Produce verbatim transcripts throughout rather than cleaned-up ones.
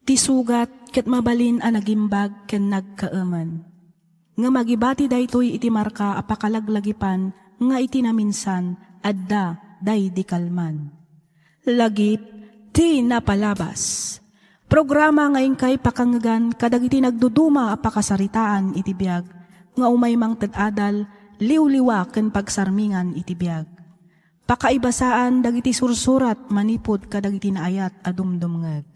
Ti sugat ket mabalin a nagimbag ken nagkaemen. Ngem agibati daytoy iti marka a pakalaglagipan nga iti naminsan adda daydi kalman. Lagip ti napalabas. Programa nga inkay pakangngegan kadagiti nagduduma a pakasaritaan iti biag nga umay mangted adal, liwliwa ken pagsarmingan iti biag. Pakaibasaan dagiti sursurat manipud kadagiti naayat a dumdumngeg.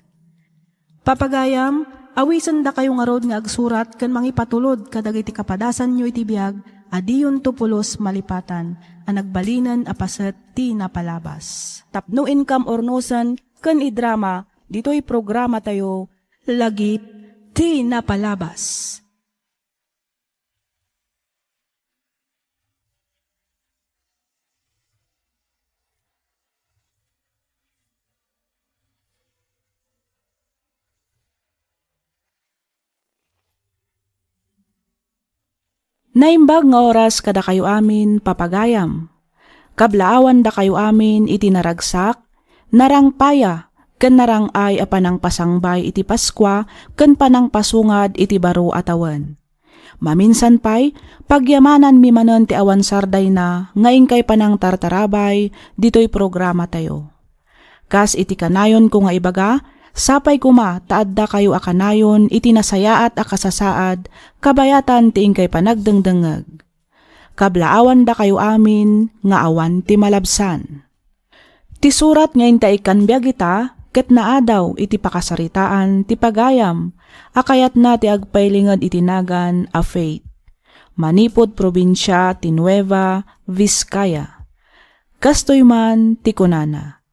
Papagayam, awisendakayo ngarud nga agsurat ken mangipatulod kadagiti kapadasanyo iti biag a diyonto pulos malipatan a nagbalinen a paset ti napalabas. Tapno inkam urnosen ken idrama ditoy programatayo, Lagip ti Napalabas. Naimbag nga oras kadakayo amin, papagayam. Kablaawandakayo amin iti naragsak, narangpaya, ken narang-ay a panangpasangbay iti Paskua ken panangpasungad iti baro a tawen. Maminsan pay, pagyamananmi manen ti awan sardayna nga inkay panangtartarabay ditoy programatayo. Kas iti kanayonko nga ibaga, sapay koma ta addakayo a kanayon iti nasayaat a kasasaad kabayatan ti inkay panagdengdengngeg. Kablaawandakayo amin nga awan ti malabsan. Ti surat nga inta ikkan biag ita ket naadaw iti pakasaritaan ti pagayam a kayatna ti agpailinged iti nagan a Faith, manipud probinsia ti Nueva Vizcaya. Kastoy man ti kunana,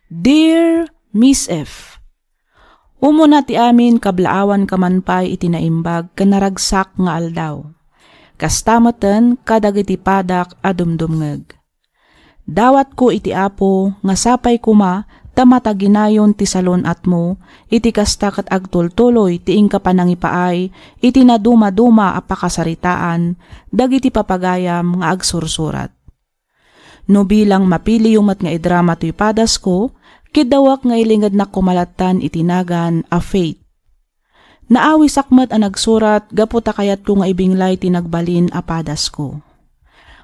"Dear Miss F, umuna ti amin kablaawanka man pay iti naimbag ken naragsak nga aldaw. Kasta metten kadagiti padak a dumdumngeg. Dawatko iti Apo nga sapay koma ta mataginayon ti salun-atmo iti kasta ket agtultuloy ti inka panangipaay iti nadumaduma a pakasaritaan dagiti papagayam nga agsursurat. No bilang mapiliyo met nga idrama toy padasko, kiddawek nga ilingednak koma lattan iti nagan a Faith. Naawisak met a nagsurat gapu ta kayatko nga ibinglay ti nagbalin a padasko.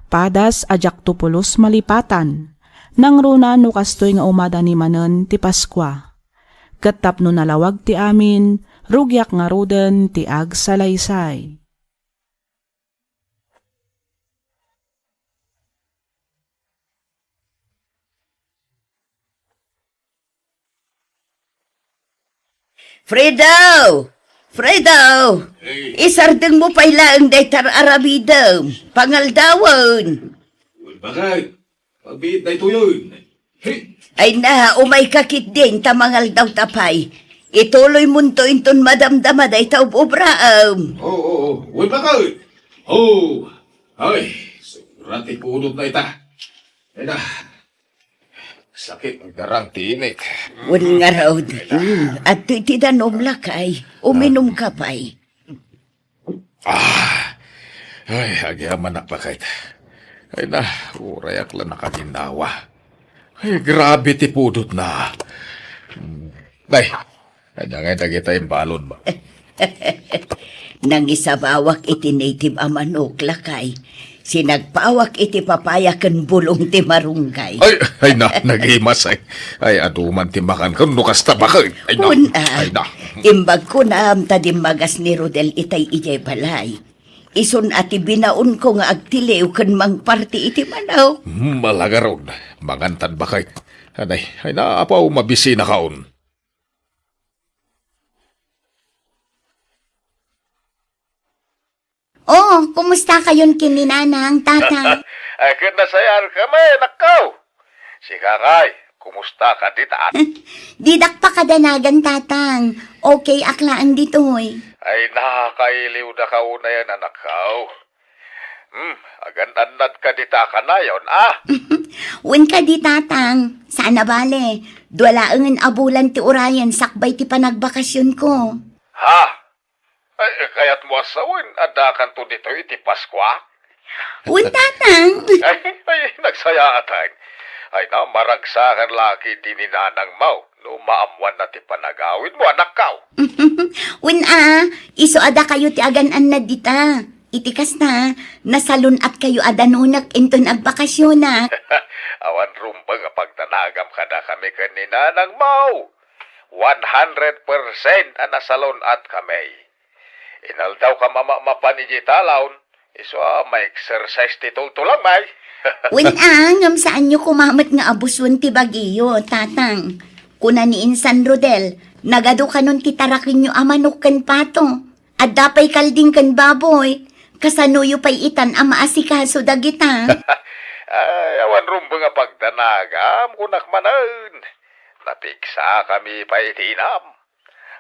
Padas a diakto pulos malipatan, nangruna no kastoy nga umadani manen ti Paskua. Ket tapno nalawag ti amin, rugiak ngaruden ti agsalaysay." Fredo! Fredo! Hey. Isardengmo pay laeng dayta aramidem. Pangaldawen. Bakit? Pagbiit daytoyen. Hey! Ay na, umayka ketdin ta mangaldaw ta pay. Ituloymonto inton madamdama dayta ub-ubraem. Oo, oo. Wen, bakit? Oo. Ay, sobra ti pudot na ita. Ay na. Sakit ng garang tinik. Wen ngarud. Hmm, adto iti danom, lakay. Uminumka pay. Ah, ay, agyamanak, bakit. Ay na, urayak la nakaginnawa. Ay, grabe ti pudot na. Hmm. Ay, anya ngay dagita imbalon ba? Nangisabawak iti native a manok, lakay. Sinagpawak iti papaya ken bulong ti marunggay. Ay, ay na, nagimas ay. Ay, adu man ti makan ken no kasta bakit. Ay na. Kun, ah, ay na. Imbag kunam ta dimmagas ni Rodel itay idiay balay. Isun a ti binaonko nga agtiliw ken mangparti iti manok. Hmm, malagarod. Mangantan bakit. Anay, ay na, apaw, mabisina kaon. Oh, kumusta kayon ken ni Nanang, Tatang? Ay, ket nasayaat kami, nakkaw. Sika ngay, kumusta ka dita? Didak pakadanagan, Tatang. Okay ak laeng ditoy. Ay, nakailiw da ka unayan, anakkaw. Hmm, agan-annad ka dita kanayon, ah? Wen kadi, Tatang. Saan a bale, dua laengen a bulan ti urayen sakbay ti panagbakasionko. Ha? Ay, kayatmo a sawen, addakanto ditoy iti Paskua? Wen, Tatang. Ay, ay, nagsayaatan. Ay na, maragsakan la ketdi ni nanangmo. No maammoanna ti panagawidmo, anakkaw. Wen a, isu a dakayo ti agan-annad dita. Iti kasta, nasalun-atkayo a danunek inton agbakasionak. Awan rumbeng a pagdanagam kadakami ken ni nanangmo. One hundred percent a nasalun-atkami. Inaldawkam a mamapan idiay talon, isu a ma-exercise ti tultulongmi. Wen a, ngem saanyo koma met nga abuson ti bagiyo, Tatang. Kuna ni Insan Rodel, nagadu kanon ti tarakenyo a manok ken pato. Adda pay kalding ken baboy. Kasanoyo pay itan a maasikaso dagita? Ay, awan rumbeng a pagdanagam, kunak manen. Napiksakami pay iti inam.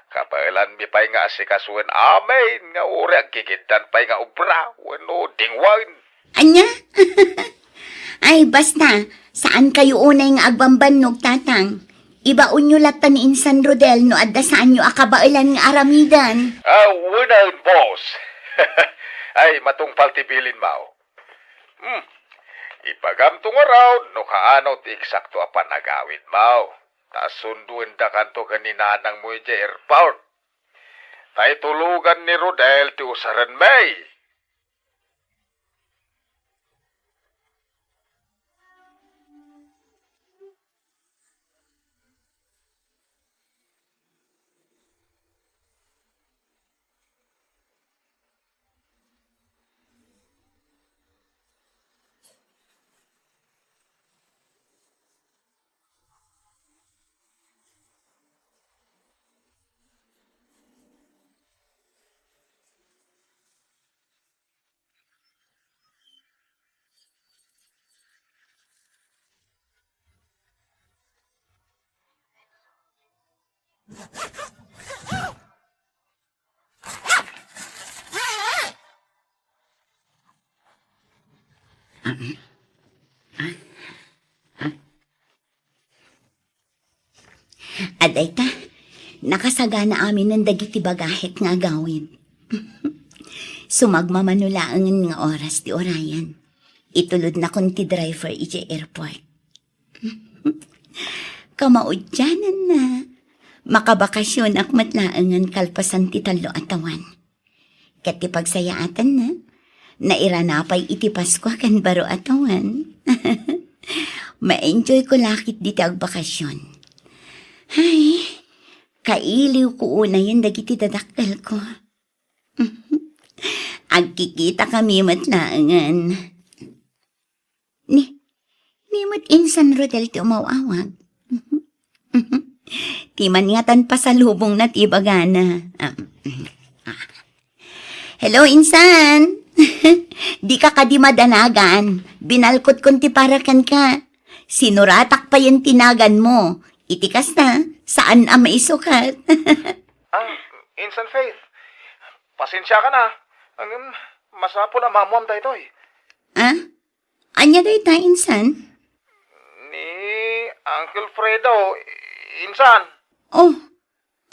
Kabaelanmi pay nga asikasoen amin nga uray agkikiddan pay nga obra wenno dingwen. Ania? Ay, basta, saankayo unay nga agbambannog, Tatang. Ibaonyo latta ni Insan Rodel no adda saanyo a kabaelan nga aramiden. Ah, unaen, boss. Ay, matungpal ti bilinmo. Hmm. Ibagamto ngarud no kaano ti eksakto a panagawidmo. Ta sunduendakanto ken ni nanangmo idiay airport. Ta itulogan ni Rodel ti usarenmi. Adayta, nakasagana aminen dagiti bagahek nga agawid. Sumagmamano laengen nga oras ti urayen. Itulodnakon ti driver idiay airport. Kamaudiananna, makabakasionak met laengen kalpasan ti tallo a tawen. Ket ti pagsayaatanna, nairana pay iti Paskua ken baro a tawen. Ma-enjoyko la ketdi ti agbakasion. Ay, kailiwko unayen dagiti dadakkelko. Agkikitakami met laengen. Ni, ni met Insan Rodel ti umaw-awag. Ti man ngatan pasalubongna ti ibagana. Ah, ah. Hello, Insan. Dika kadi madanagan. Binalkotkon ti para kenka. Sinuratak payen ti naganmo. Iti kasta, saan a maisukat. Ah, Insan Faith. Pasensiakan a. Ngem, masapul a maammoam daytoy. Ah? Ania dayta, Insan? Ni Uncle Fredo, Insan. Oh,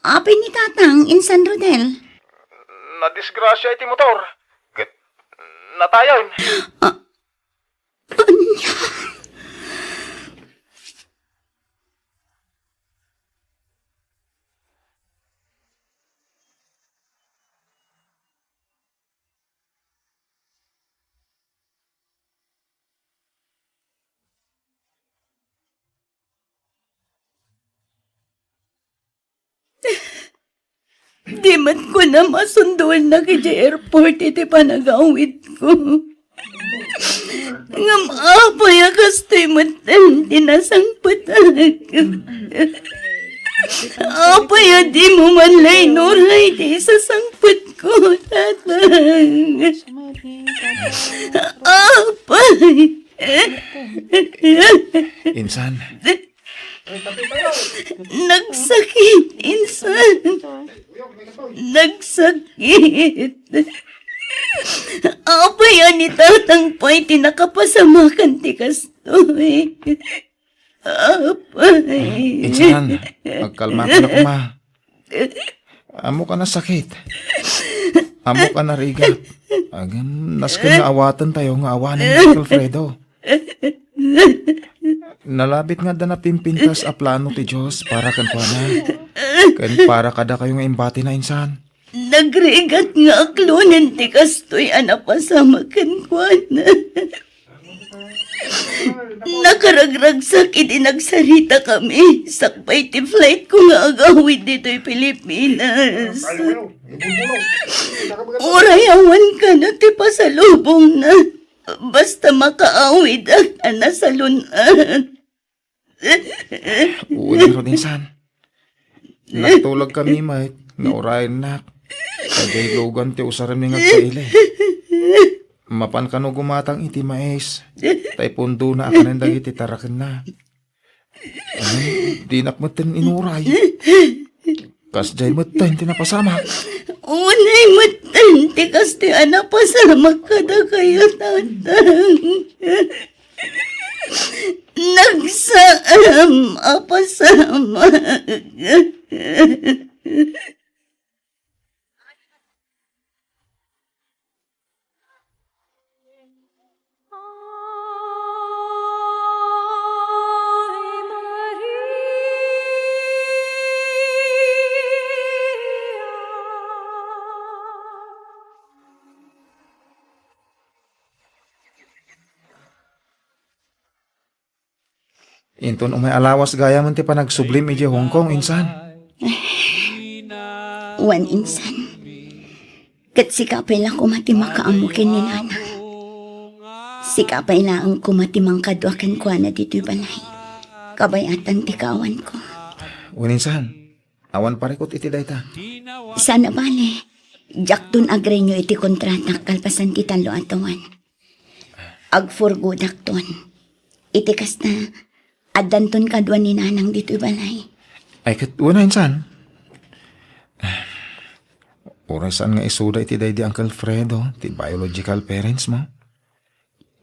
apay ni Tatang, Insan Rodel? Nadisgrasia iti motor. Ket natayen. Ah, ania? Di met kunam a sunduennak idiay airport iti panagawidko. Ngem apay a kastoy met ti nasangpetak? Apay a dimo man la inuray ti isasangpetko, Tatang? Apay. Insan. Nagsakit, Insan. Nagsakit. Apay a ni Tatang pay ti nakapasamakan ti kastoy? Apay. Insan, agkalmaka koma. Ammok a nasakit. Ammok a narigat. Agam, nasken nga awatentayo nga awanen ni Uncle Fredo. Nalabit nga adda napimpintas a plano ti Dios para kenkuana. Ken para kadakayo nga imbatina, insan. Nagrigat nga aklonen ti kastoy a napasamak kenkuana. Nakaragragsak idi nagsaritakami sakbay ti flightko nga agawid ditoy Pilipinas. Uray awan kano ti pasalubongna, basta makaawidak a nasalun-an. Wen ngarud, insan. Nagtulagkami met nga urayennak. Diay lugan ti usarem nga agpaili. Mapan kano gumatang iti mais, ta ipundona a kanen dagiti tarakenna. Ay, dinak metten inuray. Kasdiay metten ti napasamak. Unay metten ti kastoy a napasamak kadakayo, Tatang. Nagsaan a pasamak. Inton umay a lawas gayam ti panagsublim idiay Hong Kong, insan. Wen, insan. Ket sika pay la koma ti makaammo ken ni Nanang. Sika pay laeng koma ti mangkadua kenkuana ditoy balay. Kabayatan ti kaawanko. Wen, insan. Awan parikut iti dayta. Saan a bale, diakton agrenew iti kontratak kalpasan ti tallo a tawen. Agpurgodakton. Iti kasta, addanton kadua ni Nanang ditoy balay. Ay, ket wen, insan. Uray saan nga isuda iti daydi Uncle Fredo, ti biological parents mo.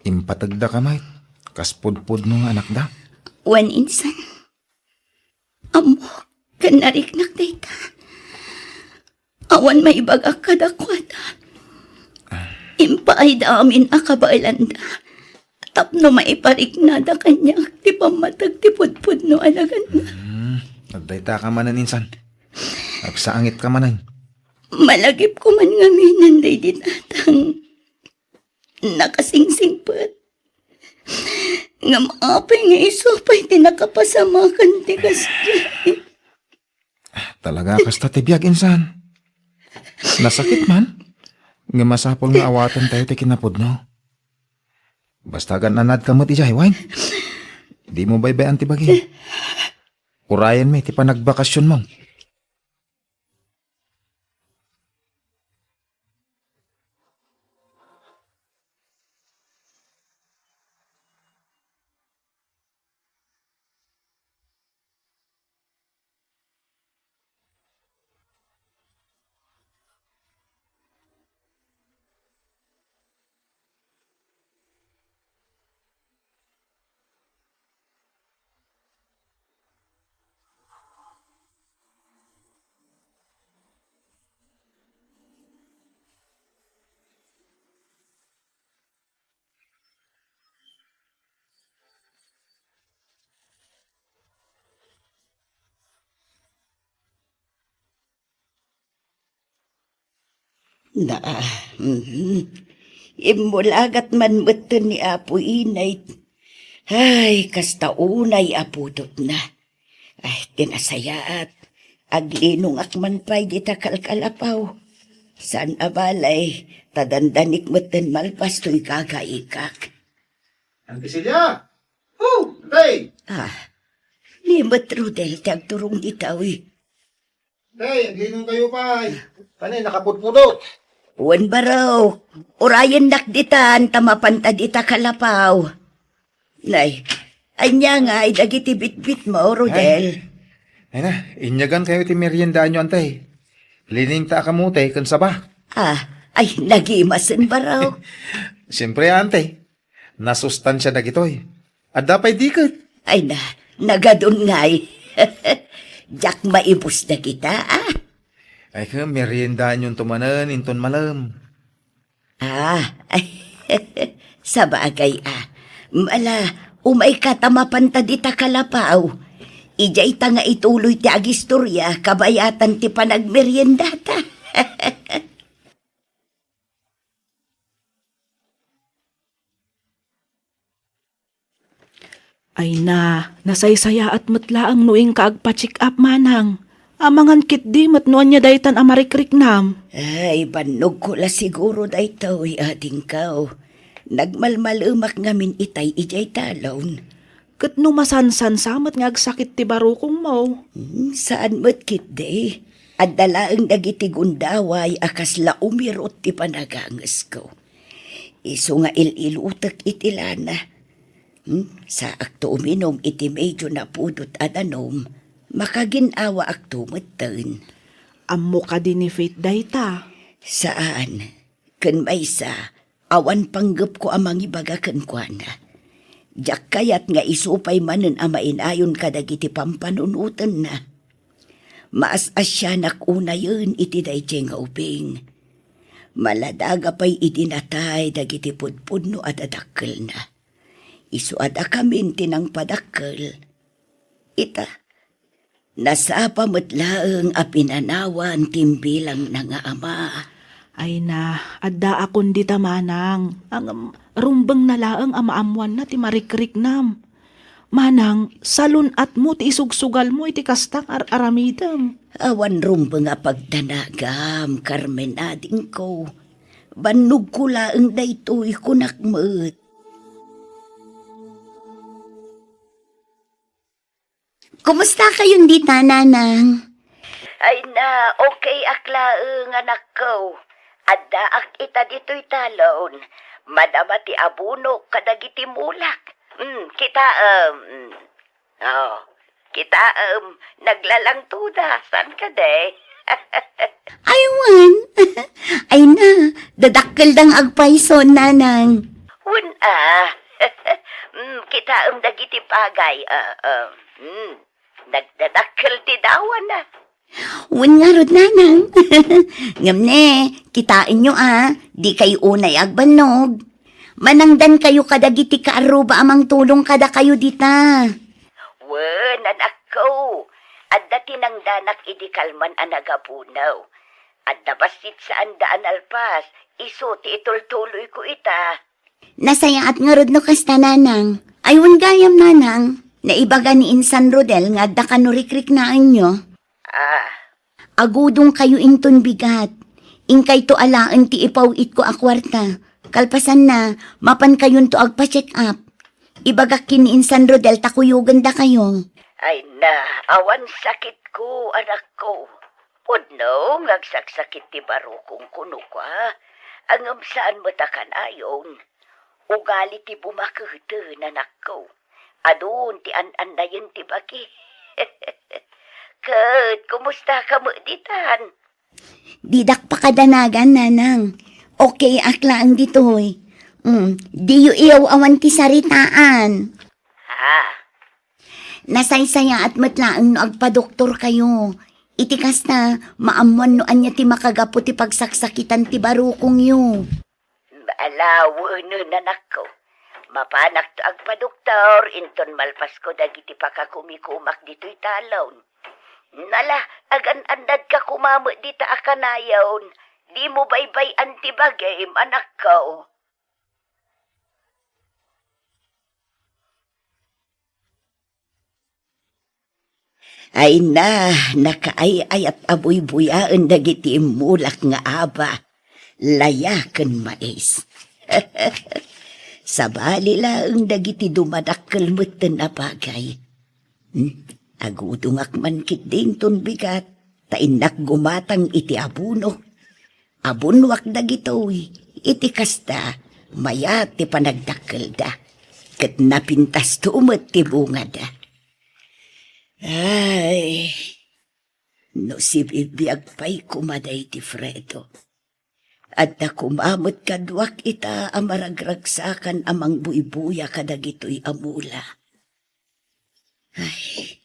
Impategda ka met, kas pudpudno nga anakda. Wen, insan. Ammok, ken nariknak dayta. Awan maibagak kadakuada. Impaayda amin a kabaelanda tapno maipariknada kaniak ti pammateg ti pudpudno a naganna. Hmm, adda ita ka manen, insan. Agsangit ka manen. Malagipko man ngaminen daydi, Tatang. Nakasingsingpet. Ngem apay nga isu pay ti nakapasamakan ti kasdiay? Talaga kasta ti biag, insan. Nasakit man. Ngem masapul nga awaten tayo ti kinapudno. Basta agan-anad ka met idiay, wen. Dimo baybay-an ti bagi. Urayen mi ti panagbakasyon mo. Na, mhm. Immulagat man metten ni Apo Inay. Ay, kasta unay a putotna. Ay, ti nasayaat. Aglinongak man pay dita kalkalapaw. Saan a balay, ta dandanik metten malpas toy gagaikak. Auntie Celia! Oh, Tay! Ah, ni met Rodel ti agturong dita, uy. Tay, aglinong kayo pay. Kani, nakapudpudot. Wen, baro. Urayennak ditan, ta mapanta dita kalapaw. Nay, ania ngay dagiti bitbit mo, Rodel? Ay. Ay na, inyagan kayo ti meriendaanyo, antay. Liningta a kamote ken saba. Ah, ay, nagimasen, baro. Siyempre, antay. Nasustansia dagitoy. Adda pay diket. Ay na, nagadun ngay. Diak maibus dagita, ah. Ay, ken meriendaanyon to manen inton malem. Ah, ay, sabagay, ah. Ala, Umayka ta mapanta dita kalapaw. Idiayta nga ituloy ti agistoria kabayatan ti panagmeriendata. Ay na, nasaysayaat met laeng no inka agpa-check up, manang. Amangan ketdi met no ania daytan a marikriknam. Ay, bannogko la siguro daytoy, adingko. Nagmalmalemak ngamin itay idiay talon. Ket no masansansa met nga agsakit ti barukongmo? Hmm, saan met ketdi. Adda laeng dagiti gundaway a kasla umirot ti panagangesko. Isu nga il-ilutek iti lana. Hmm, saakto uminum iti medyo napudot a danum, makagin-awaakto metten. Ammo kadi ni Faith dayta? Saan. Ken maysa, awan panggepko a mangibaga kenkuana. Diak kayat nga isu pay manen a mainayon kadagiti pampanunotenna. Maas-asianak unayen iti daydiay nga ubing. Maladaga pay idi natay dagiti pudpudno a dadakkelna. Isu a dakamin ti nangpadakkel. Ita, nasapa met laeng a pinanawan ti imbilangna nga ama. Ay na, addaakon dita, manang. Ngem, rumbengna laeng a maammoanna ti marikriknam. Manang, salun-atmo ti isugsugalmo iti kasta nga ar-aramidem. Awan rumbeng a pagdanagam, Carmen, adingko. Bannogko laeng daytoy, kunak met. Kumusta kayon dita, nanang? Ay na, okay ak laeng, anakko. Addaak ita ditoy talon. Madama ti abunok kadagiti mulak. Hmm, kitaem. Hmm. Oh, kitaem, naglalangtoda. Saan kadi? Ay, wen. Ay na, dadakkelda nga agpayso, nanang. Wen a. Mm, kitaem dagiti pagay. Ah, ah. Mm, nagdadakkel ti dawana. Wen ngarud, nanang. Ngem ne, kitaenyo a, dikayo unay agbannog. Manangdankayo kadagiti kaarruba a mangtulong kadakayo dita. Wen, anakko, adda ti nangdanak idi kalman a nagapunaw. Adda bassit saanda a nalpas, isu ti itultuloyko ita. Nasayaat ngarud no kasta, nanang. Ay, wen gayam, nanang. Naibaga ni Insan Rodel nga adda kano rikriknaenyo. Ah. Agudongkayo inton bigat. Inkayto alaen ti ipaw-itko a kuarta. Kalpasanna, mapankayonto agpa-check up. Ibagak ken ni Insan Rodel ta kuyogandakayo. Ay na, awan sakitko, anakko. Pudno nga agsaksakit ti barukongko, no kua. Ngem saan met a kanayon. Ugali ti bumaketen, anakko. Adun ti an-annayen ti bagi. Ket, kumusta ka met ditan? Didak pakadanagan, nanang. Okay ak laeng ditoy. Mm, diyo iyaw-awan ti saritaan. Ha? Nasaysayaat met laeng no agpadoktorkayo. Iti kasta, maammoan no ania ti makagapu ti pagsaksakitan ti barukongyo. Ala, wen, anakko. Mapanakto agpadoktor, inton malpasko dagiti pakakumikumak ditoy talon. Nala, agan-annadka koma met dita a kanayon. Dimo baybay-an ti bagim, anakko. Ay na, nakaay-ayat a buybuyaen dagiti immulak nga aba. Laya ken mais. Sabali laeng dagiti dumadakkel metten a bagay. Hmm? Agudongak man ketdi inton bigat, ta innak gumatang iti abono. Abonoak dagitoy, iti kasta, mayat ti panagdakkelda, ket napintasto met ti bungada. Ay, no sibibiag pay koma daydi Fredo. Adda koma met kaduak ita a maragragsakan a mangbuybuya kadagitoy a mula. Ay,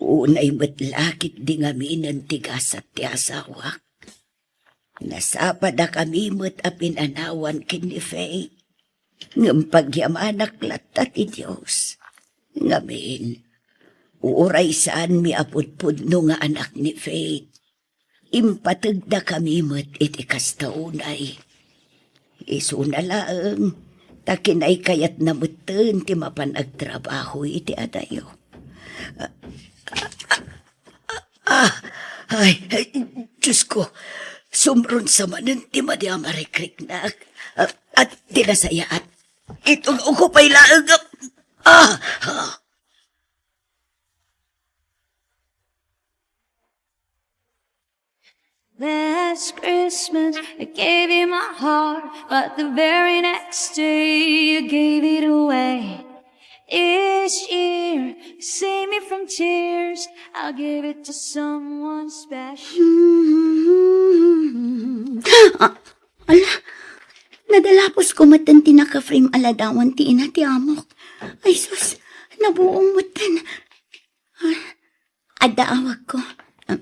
unay met la ketdi ngaminen ti gasat ti asawak. Nasapadakami met a pinanawan ken ni Faith. Ngem pagyamanak latta ti Dios. Ngamin, uray saanmi a pudpudno nga anak ni Faith. Impategda kami met iti kasta unay. Isuna laeng, ta kinaykayatna metten ti mapan agtrabaho iti adayo. Ah, ay, ay, Diyos ko, sumrunsa manen ti madi a marikriknak. Ah, at ti nasayaat, itulog ko pay laeng. Ah, ah. Last Christmas, I gave you my heart, but the very next day, you gave it away. This year, save me from tears, I'll give it to someone special. Ah, ala, nadalapos ko metten ti naka-frame a ladawan ti ina ti amok. Ay sus, nabuong metten. Ah, adda awagko. Ah,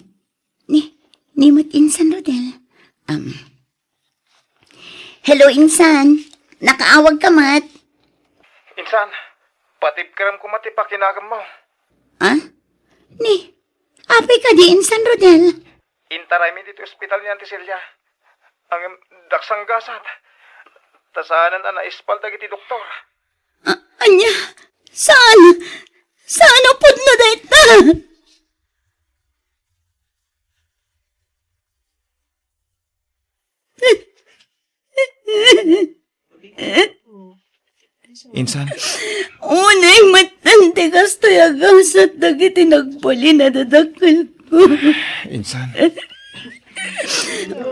ni, ni met insan, Rodel. Um, hello, insan. Nakaawag ka met? Insan, patibkerem koma ti pakinagemmo. Ah? Ni, apay kadi insan, Rodel? Intaraymi ditoy ospital ni Auntie Celia. Ngem daksanggasat. Ta saanen a naispal dagiti doktor. A-, ania? Saan? Saan a pudno dayta? Insan. Unay metten ti kastoy a gasat dagiti nagbalin a dadakkelko. Insan.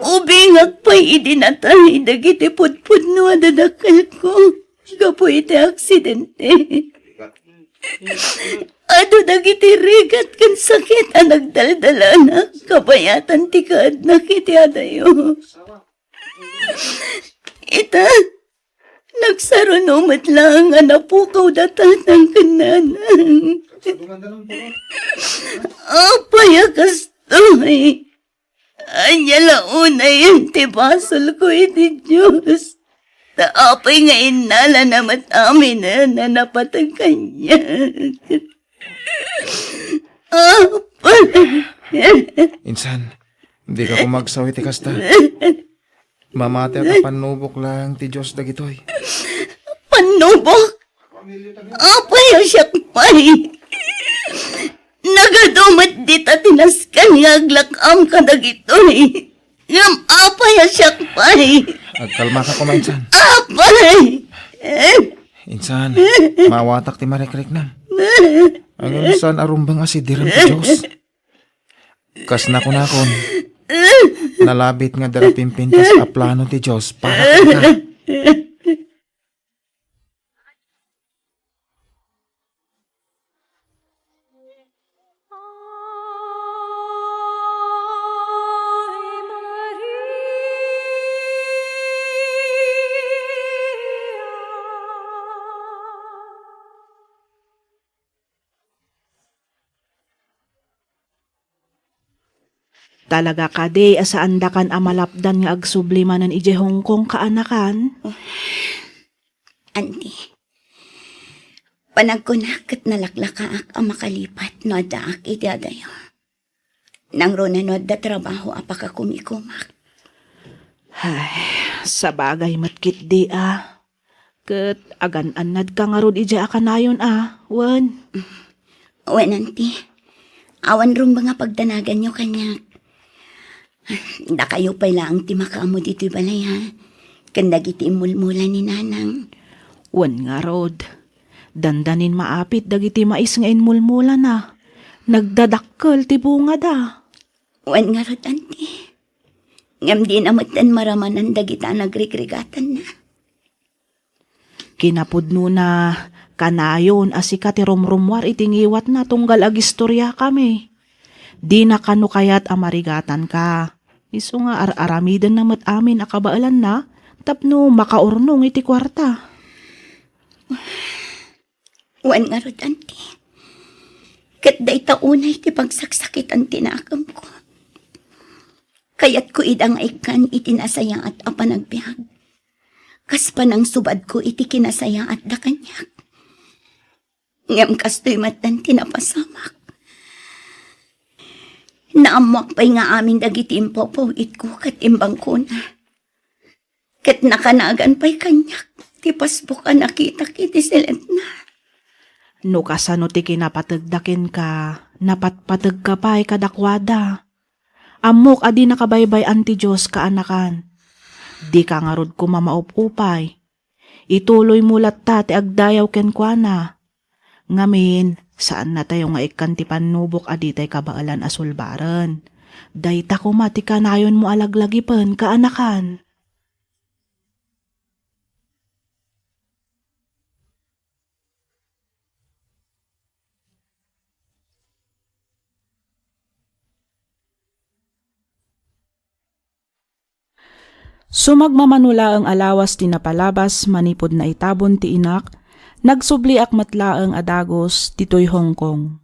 Ubingak pay idi natay dagiti pudpudno a dadakkelko gapu iti aksidente. Adu dagiti rigat ken sakit a nagdaldalanak kabayatan ti kaadnak iti adayo. Ita, nagsaruno met laeng a napukaw da tatang ken nanang. Apay a kastoy? Ania la unayen ti basolko iti Dios? Ta apay nga innalana met aminen a napateg kaniak? Apay. Insan, dika koma agsaw iti kasta. Mamati a pannubok laeng ti Dios dagitoy. Pannubok? Apay a siak pay? Nagadu met dita ti nasken nga aglak-am kadagitoy. Ngem apay a siak pay? Agkalmaka koma, insan. Apay! Insan, maawatak ti marikriknam. Ngem saan a rumbeng a sidirem ti Dios. Kas nakunakon, nalabit nga adda pimpintas a plano ti Dios para kenka. Talaga kadi a saandakan a malapdan nga agsubli manen idiay Hong Kong, kaanakan? Anti, panagkunak ket nalaklakaak a makalipat no addaak iti adayo. Nangruna no adda trabaho a pakakumikumak. Ay, sabagay met ketdi a. Ket agan-annadka ngarud idiay a kanayon a, wen? Wen, anti. Awan rumbeng a pagdanaganyo kaniak. Dakayo pay laeng ti makaammo ditoy balay, ha? Ken dagiti immulmula ni Nanang. Wen ngarud, dandanin maapit dagiti mais nga immulmulana. Nagdadakkel ti bungada. Wen ngarud, anti. Ngem dina metten maramanan dagita a nagrigrigatanna. Kinapudnona, kanayon a sika ti rumrummuar iti ngiwatna tunggal agistoriakami. Dina kano kayat a marigatanka. Isu nga ar-aramidenna met amin a kabaelanna tapno makaurnong iti kuarta. Wen ngarud, anti. Ket dayta unay ti pagsaksakitan ti nakemko. Kayatko ida nga ikkan iti nasayaat a panagbiag. kas panangsubadko iti kinasayaatda kaniak. Ngem kastoy met ti napasamak. Naammoak pay nga amin dagiti impawpaw-itko ket imbangkona. Ket nakanagan pay kaniak ti pasbuk a nakitak iti siletna. No kasano ti kinapategda kenka, napatpategka pay kadakuada. Ammok a di nakabaybay-an ti Dios, kaanakan. Dika ngarud koma maup-upay. Ituloymo latta ti agdayaw kenkuana. Ngamin, saannatayo nga ikkan ti pannubok a ditay kabaelan a sulbaren. Dayta koma ti kanayonmo a laglagipen, kaanakan. Sumagmamano laeng a lawas ti napalabas manipud naitabon ti inak, nagsubliak met laeng a dagus ditoy Hong Kong.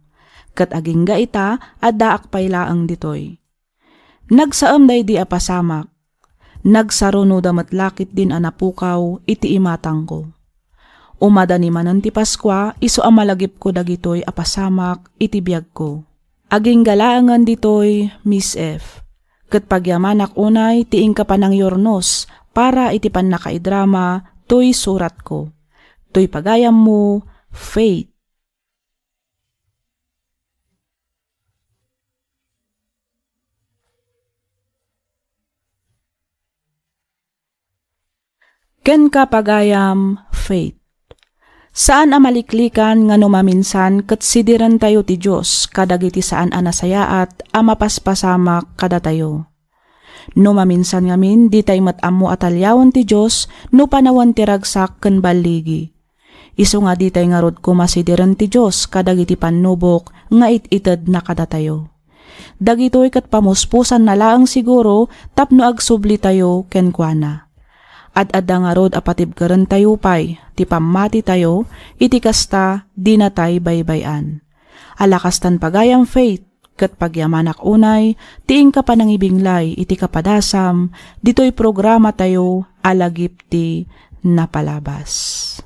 Ket agingga ita, addaak pay laeng ditoy. Nagsaem daydi a pasamak. Nagsarunoda met la ketdin a napukaw iti imatangko. Umadani manen ti Paskua, isu a malagipko dagitoy a pasamak iti biagko. Agingga laengen ditoy, Miss F. Ket pagyamanak unay ti inka panangyurnos para iti pannakaidrama toy suratko. Toy pagayammo, Faith. Kenka pagayam, Faith. Saan a maliklikan nga no maminsan ket sidirentayo ti Dios kadagiti saan a nasayaat a mapaspasamak kadatayo. No maminsan ngamin, ditay met ammo a taliawen ti Dios no panawen ti ragsak ken balligi. Isu nga ditay ngarud koma sidiren ti Dios kadagiti pannubok nga it-itedna kadatayo. Dagitoy ket pamuspusanna laeng siguro tapno agsublitayo kenkuana. Ad-adda ngarud a patibkerentayo pay ti pammatitayo, iti kasta, dinatay baybay-an. Ala kastan pagayam, Faith, ket pagyamanak unay ti inka panangibinglay iti kapadasam ditoy programatayo a Lagip ti Napalabas.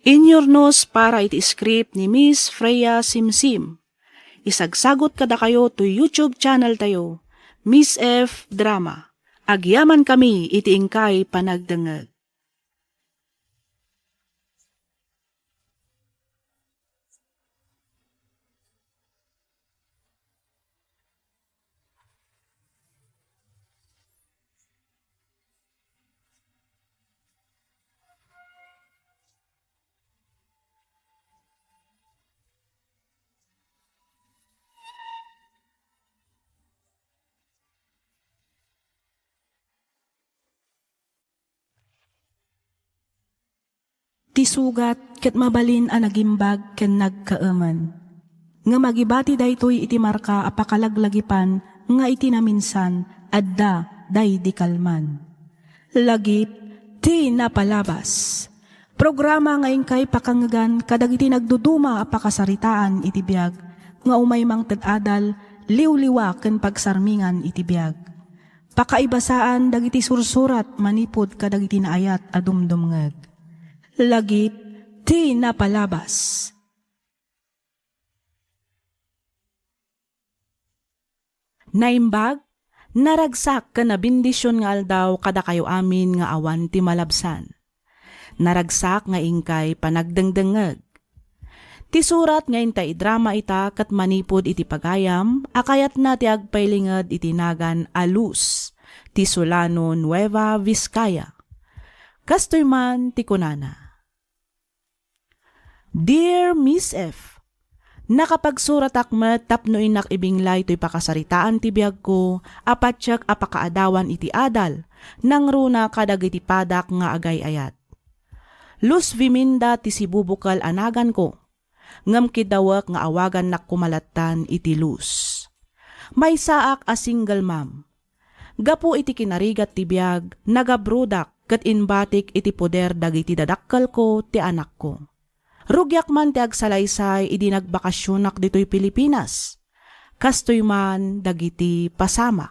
Inyurnos para iti script ni Miss Freya Simsim. Isagsagot kadakayo toy YouTube channel tayo, Miss F Drama. Agyamankami iti inkay panagdengngeg. Ti sugat ket mabalin a nagimbag ken nagkaemen. Ngem agibati daytoy iti marka a pakalaglagipan nga iti naminsan, adda daydi kalman. Lagip ti Napalabas. Programa nga inkay pakangngegan kadagiti nagduduma a pakasaritaan iti biag nga umay mangted adal, liwliwa ken pagsarmingan iti biag. Pakaibasaan dagiti sursurat manipud kadagiti naayat a dumdumngeg. Lagip ti Napalabas. Naimbag, naragsak ken nabendision nga aldaw kadakayo amin nga awan ti malabsan. Naragsak nga inkay panagdengdengngeg. Ti surat nga intay idrama ita ket manipud iti pagayam a kayatna ti agpailinged iti nagan a Luz, ti Solano, Nueva Vizcaya. Kastoy man ti kunana. Dear Miss F, nakapagsuratak met tapno innak ibinglay toy pakasaritaan ti biagko a patiek a pakaadawan iti adal, nangruna kadagiti padak nga agay-ayat. Luz Viminda ti sibubukel a naganko, ngem kiddawek nga awagannak koma lattan iti Luz. Maysaak a single mom. Gapu iti kinarigat ti biag, nagabrodak ket imbatik iti poder dagiti dadakkelko ti anakko. Rugiak man ti agsalaysay idi nagbakasionak ditoy Pilipinas. Kastoy man dagiti pasamak.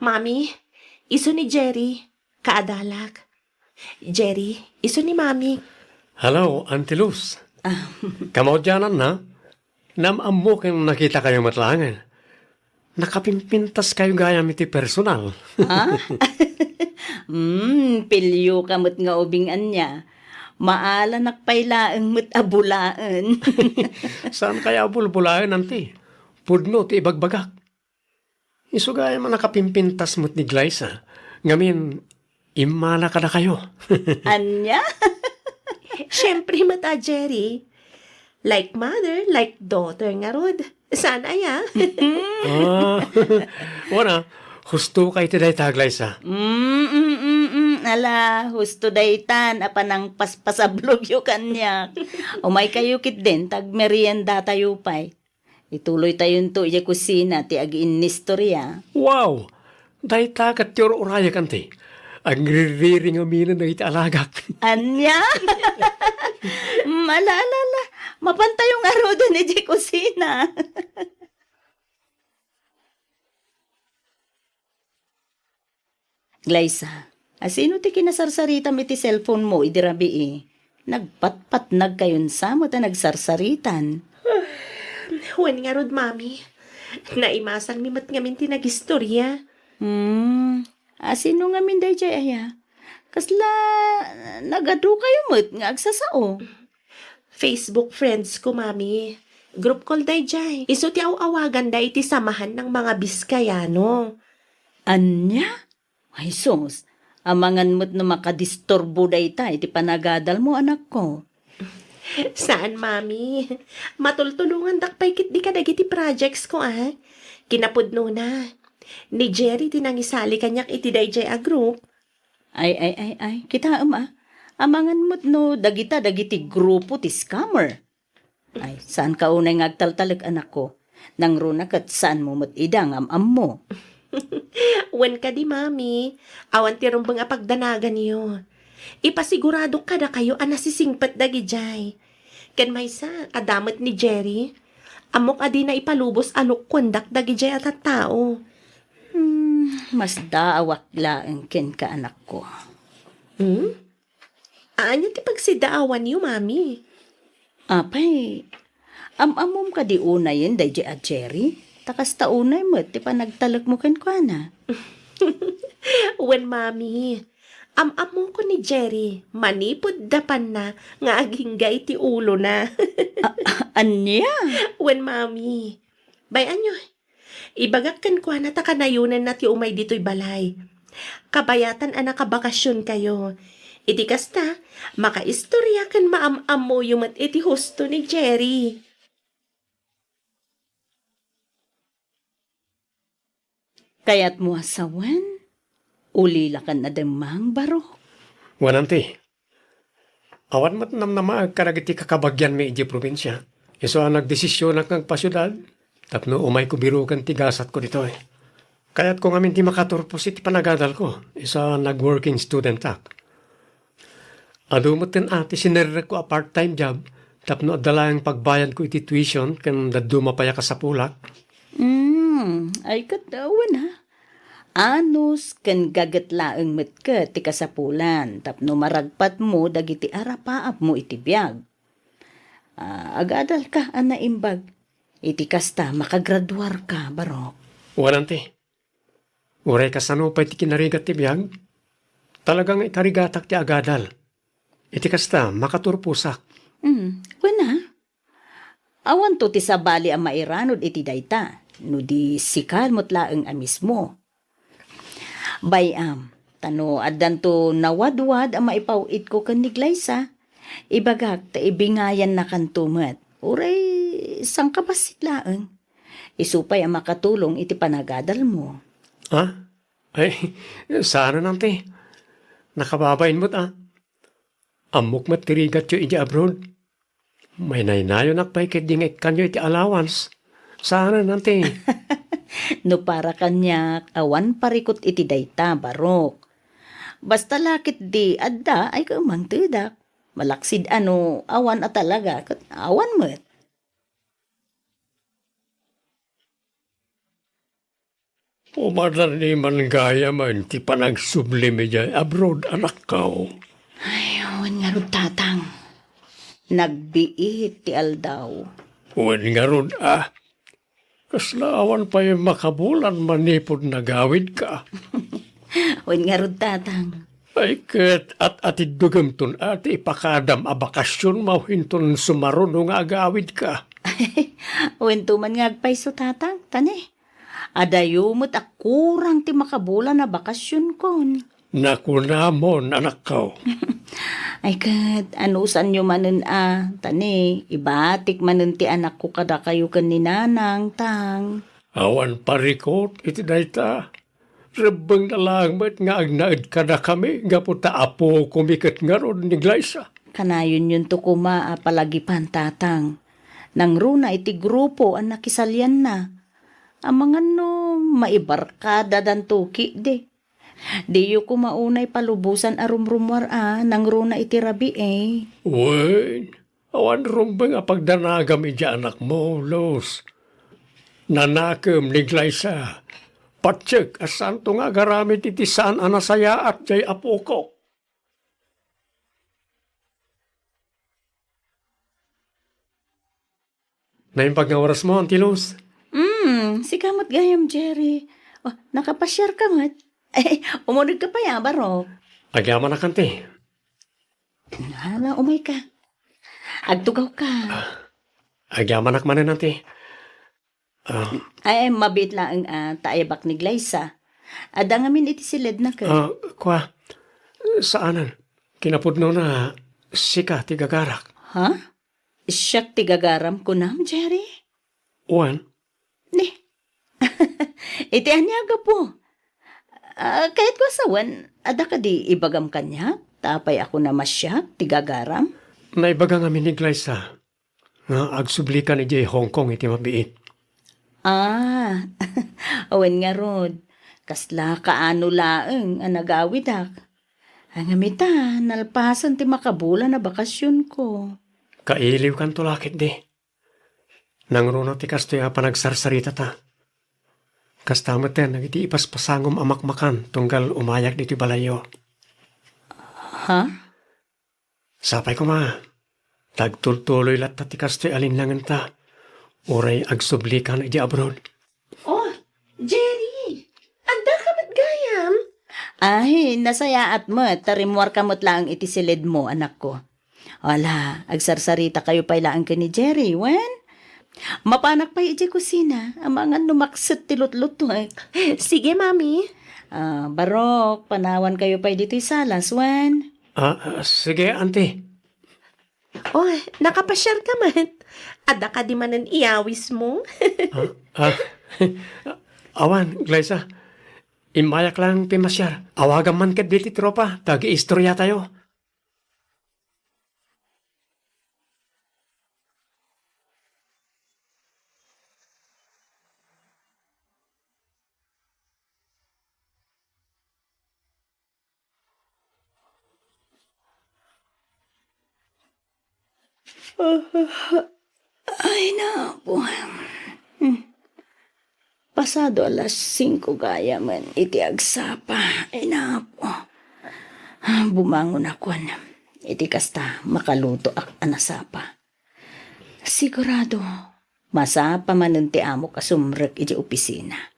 Mami, isu ni Jerry, kaadalak. Jerry, isu ni Mami. Hello, Auntie Luz. Ah. Kamaudiananna? Naam-ammo ken nakitakayo met laengen. Nakapimpintaskayo gayam iti personal. Ha? Hmm, pilioka met nga ubing ania. Maalanak pay laeng met a bulaen. Saan kaya a bulbulaen, Auntie? Pudno ti ibagbagak. Isu gayam a nakapimpintas met ni Glyza. Ngamin, immala kadakayo. Ania? Siempre met a, Jerry. Like mother, like daughter ngarud. Saan aya? Ah, wana, husto ka iti dayta, Glyza. Mm, mm, mm, mm. Ala, husto daytan a panangpaspasablogyo kaniak. Umaykayo ketdin, ta agmeriendatayo pay. Ituloytayonto idiay kusina ti agiinnistoria. Wow! Dayta ket ti ur-urayek, Auntie. Agriririringaminen dagiti alagak. Ania? Mm, ala, ala, ala. Mapantayo ngaruden idiay kusina. Glyza, asino ti kinasarsaritam iti cellphone-mo idi rabii? Nagpatpatnagkayon sa met a nagsarsaritan. Wen ngarud, Mami. Naimasanmi met ngamin ti nagistoria. Hmm, asino ngamin daydiay aya? Kasla nagadukayo met nga agsasao? Facebook friends ko, Mami. Group call daydiay. Isu ti aw-awaganda iti Samahan ng mga Biskayano. Ania? Ay sus, amangan met no makadisturbo dayta iti panagadalmo, anakko. Saan, Mami. Matultulongandak pay ketdi kadagiti projects ko, a. Kinapudnona, ni Jerry ti nangisali kaniak iti daydiay a group. Ay, ay, ay, ay. Kitaem, a. Amangan met no dagita dagiti grupo ti scammer. Ay, saanka unay nga agtaltalek, anakko. Nangruna ket saanmo met ida nga am-ammo. Wen kadi, Mami, awan ti rumbeng a pagdanaganyo. Ipasiguradok kadakayo a nasisingpet dagidiay. Ken maysa, adda met ni Jerry. Ammok a dina ipalubos a lukkuendak dagidiay a tattao. Hmm, masdaawak laeng kenka, anakko. Hmm? Ania ti pagsidaawanyo, Mami? Apay, am-ammom kadi unayen daydiay a Jerry? Ta kasta unay met ti panagtalekmo kenkuana. Wen, Mami, am-ammoko ni Jerry manipud dapanna nga agingga iti ulona. A-, a-, ania? Wen, Mami. Bay-anyo, Ibagak kenkuana ta kanayonenna ti umay ditoy balay. Kabayatan a nakabakasionkayo. Iti kasta, makaistorya ken maam-ammoyo met iti husto ni Jerry. Kayatmo a sawen? Ulila ken a demmang, Barok. Wen, Auntie. Awan met namnamaek kadagiti kakabagianmi idiay probinsia. Isu a nagdesisionak nga agpasiudad tapno umayko biroken ti gasatko ditoy. Kayatko ngamin ti makaturpos iti panagadalko, isu a nag-working studentak. Adu metten a ti sinerrekko a part-time job tapno adda laeng pagbayadko iti tuition ken dadduma pay a kasapulak. Hmm, ay ket, uh, wen a. Anus ken gaget laeng met ket ti kasapulan tapno maragpatmo dagiti arapaapmo iti biag. Ah, agadalka a naimbag. Iti kasta, makagraduarka, Barok. Wen, Auntie. Uray kasano pay ti kinarigat ti biag, talaga nga ikarigatak ti agadal. Iti kasta, makaturposak. Hmm, wen a. Awanto ti sabali a mairanod iti dayta, no di sika met laeng a mismo. Bay-am, ta no addanto nawadwad a maipaw-itko ken ni Glyza, ibagak ta ibingayannakanto met, uray sangkabassit laeng. Isu pay a makatulong iti panagadalmo. Ah? Ay, saanen, Auntie. Nakababain met, a. Ammok met ti rigatyo idiay abroad. Mainaynayonak pay ketdi nga ikkanyo iti allowance. Saanen, Auntie. No para kaniak, awan parikut iti dayta, Barok. Basta la ketdi adda ay kaumangtedak. Malaksid a no awan a talaga, ket awan met. Umadan ni man gayamen ti panagsublim idiay abroad, anakko. Ay, wen ngarud, Tatang. Nagbiit ti aldaw. Wen ngarud, a. Kasla awan pay makabulan manipud nagawidka. Wen ngarud, Tatang. Ay, ket at-atiddogem ton a ti ipakadam a bakasionmo inton sumaruno nga agawidka. Wen to man nga agpayso, Tatang, ta ne. Adayo met a kurang ti makabulan a bakasionkon. Nakunamon, anakko. Ay ket, anusanyo manen a, ta ne, ibatik manen ti anakko kadakayo ken ni Nanang, Tang. Awan parikut iti dayta. Rebbengna laeng met nga agnaed kadakami gapu ta apokomi ket ngarud ni Glyza. Kanayonyonto koma a palagipan, Tatang. Nangruna iti grupo a nakisalianna. Amangan no maibarkadadanto ketdi. Diyo koma unay palubosan a rumrumuar a nangruna iti rabii. Wen, awan rumbeng a pagdanagam idiay anakmo, Luz. Nanakem ni Glyza. Patiek a saanto nga agaramid iti saan a nasayaat diay apoko. Naimbag nga orasmo, Auntie Luz. Hmm, sika met gayam, Jerry. Oh, nakapasiarka met? Ay, umunegka pay a, Barok. Agyamanak, Auntie. Hala, umayka. Agtugawka. Agyamanak manen, Auntie. Ah. Ay, mabiit laeng a, ta aybak ni Glyza. Adda ngamin iti siledna ket. Ah, kua, saanen. Kinapudnona, sika ti gagarak. Ha? Siak ti gagaram kunam, Jerry? Wen. Ni. Iti ania a gapu? Ah, kayatko a sawen, adda kadi ibagam kaniak? Ta apay a kunam a siak ti gagaram? Naibaga ngamin ni Glyza nga agsublikan idiay Hong Kong iti mabiit. Ah, awan ngarud. Kasla kaano laeng a nagawidak. Ngem ita, nalpasen ti makabulan a bakasionko. Kailiwkanto la ketdi. Nangruna ti kastoy a panagsarsaritata. Kasta metten dagiti ipaspasangom a makmakan tunggal umayak ditoy balayyo. Ha? Sapay koma, ta agtultuloy latta ti kastoy a linnangenta, uray agsublikan idiay abroad. Oh, Jerry! Addaka met gayam? Ay, nasayaat met, ta rimmuarka met laeng iti siledmo, anakko. Ala, agsarsaritakayo pay laeng ken ni Jerry, wen? Mapanak pay idiay kusina, amangan no makset ti lutlutuek. Sige, Mami. Ah, Barok, panawankayo pay ditoy salas, wen? Ah, ah, sige, Auntie. Oh, nakapasiarka met. Adda kadi manen iyawismo? Ah, ah, awan, Glyza. Immayak lang pimasiar. Awagam man ketdi ti tropa, ta agiistoryatayo. Ay, napo. Hmm. Pasado alas singko gayam iti agsapa. Ay, napo. Bumangonakon. Iti kasta, makalutoak a nasapa. Sigurado, masapa manen ti amok a sumrek iti opisina.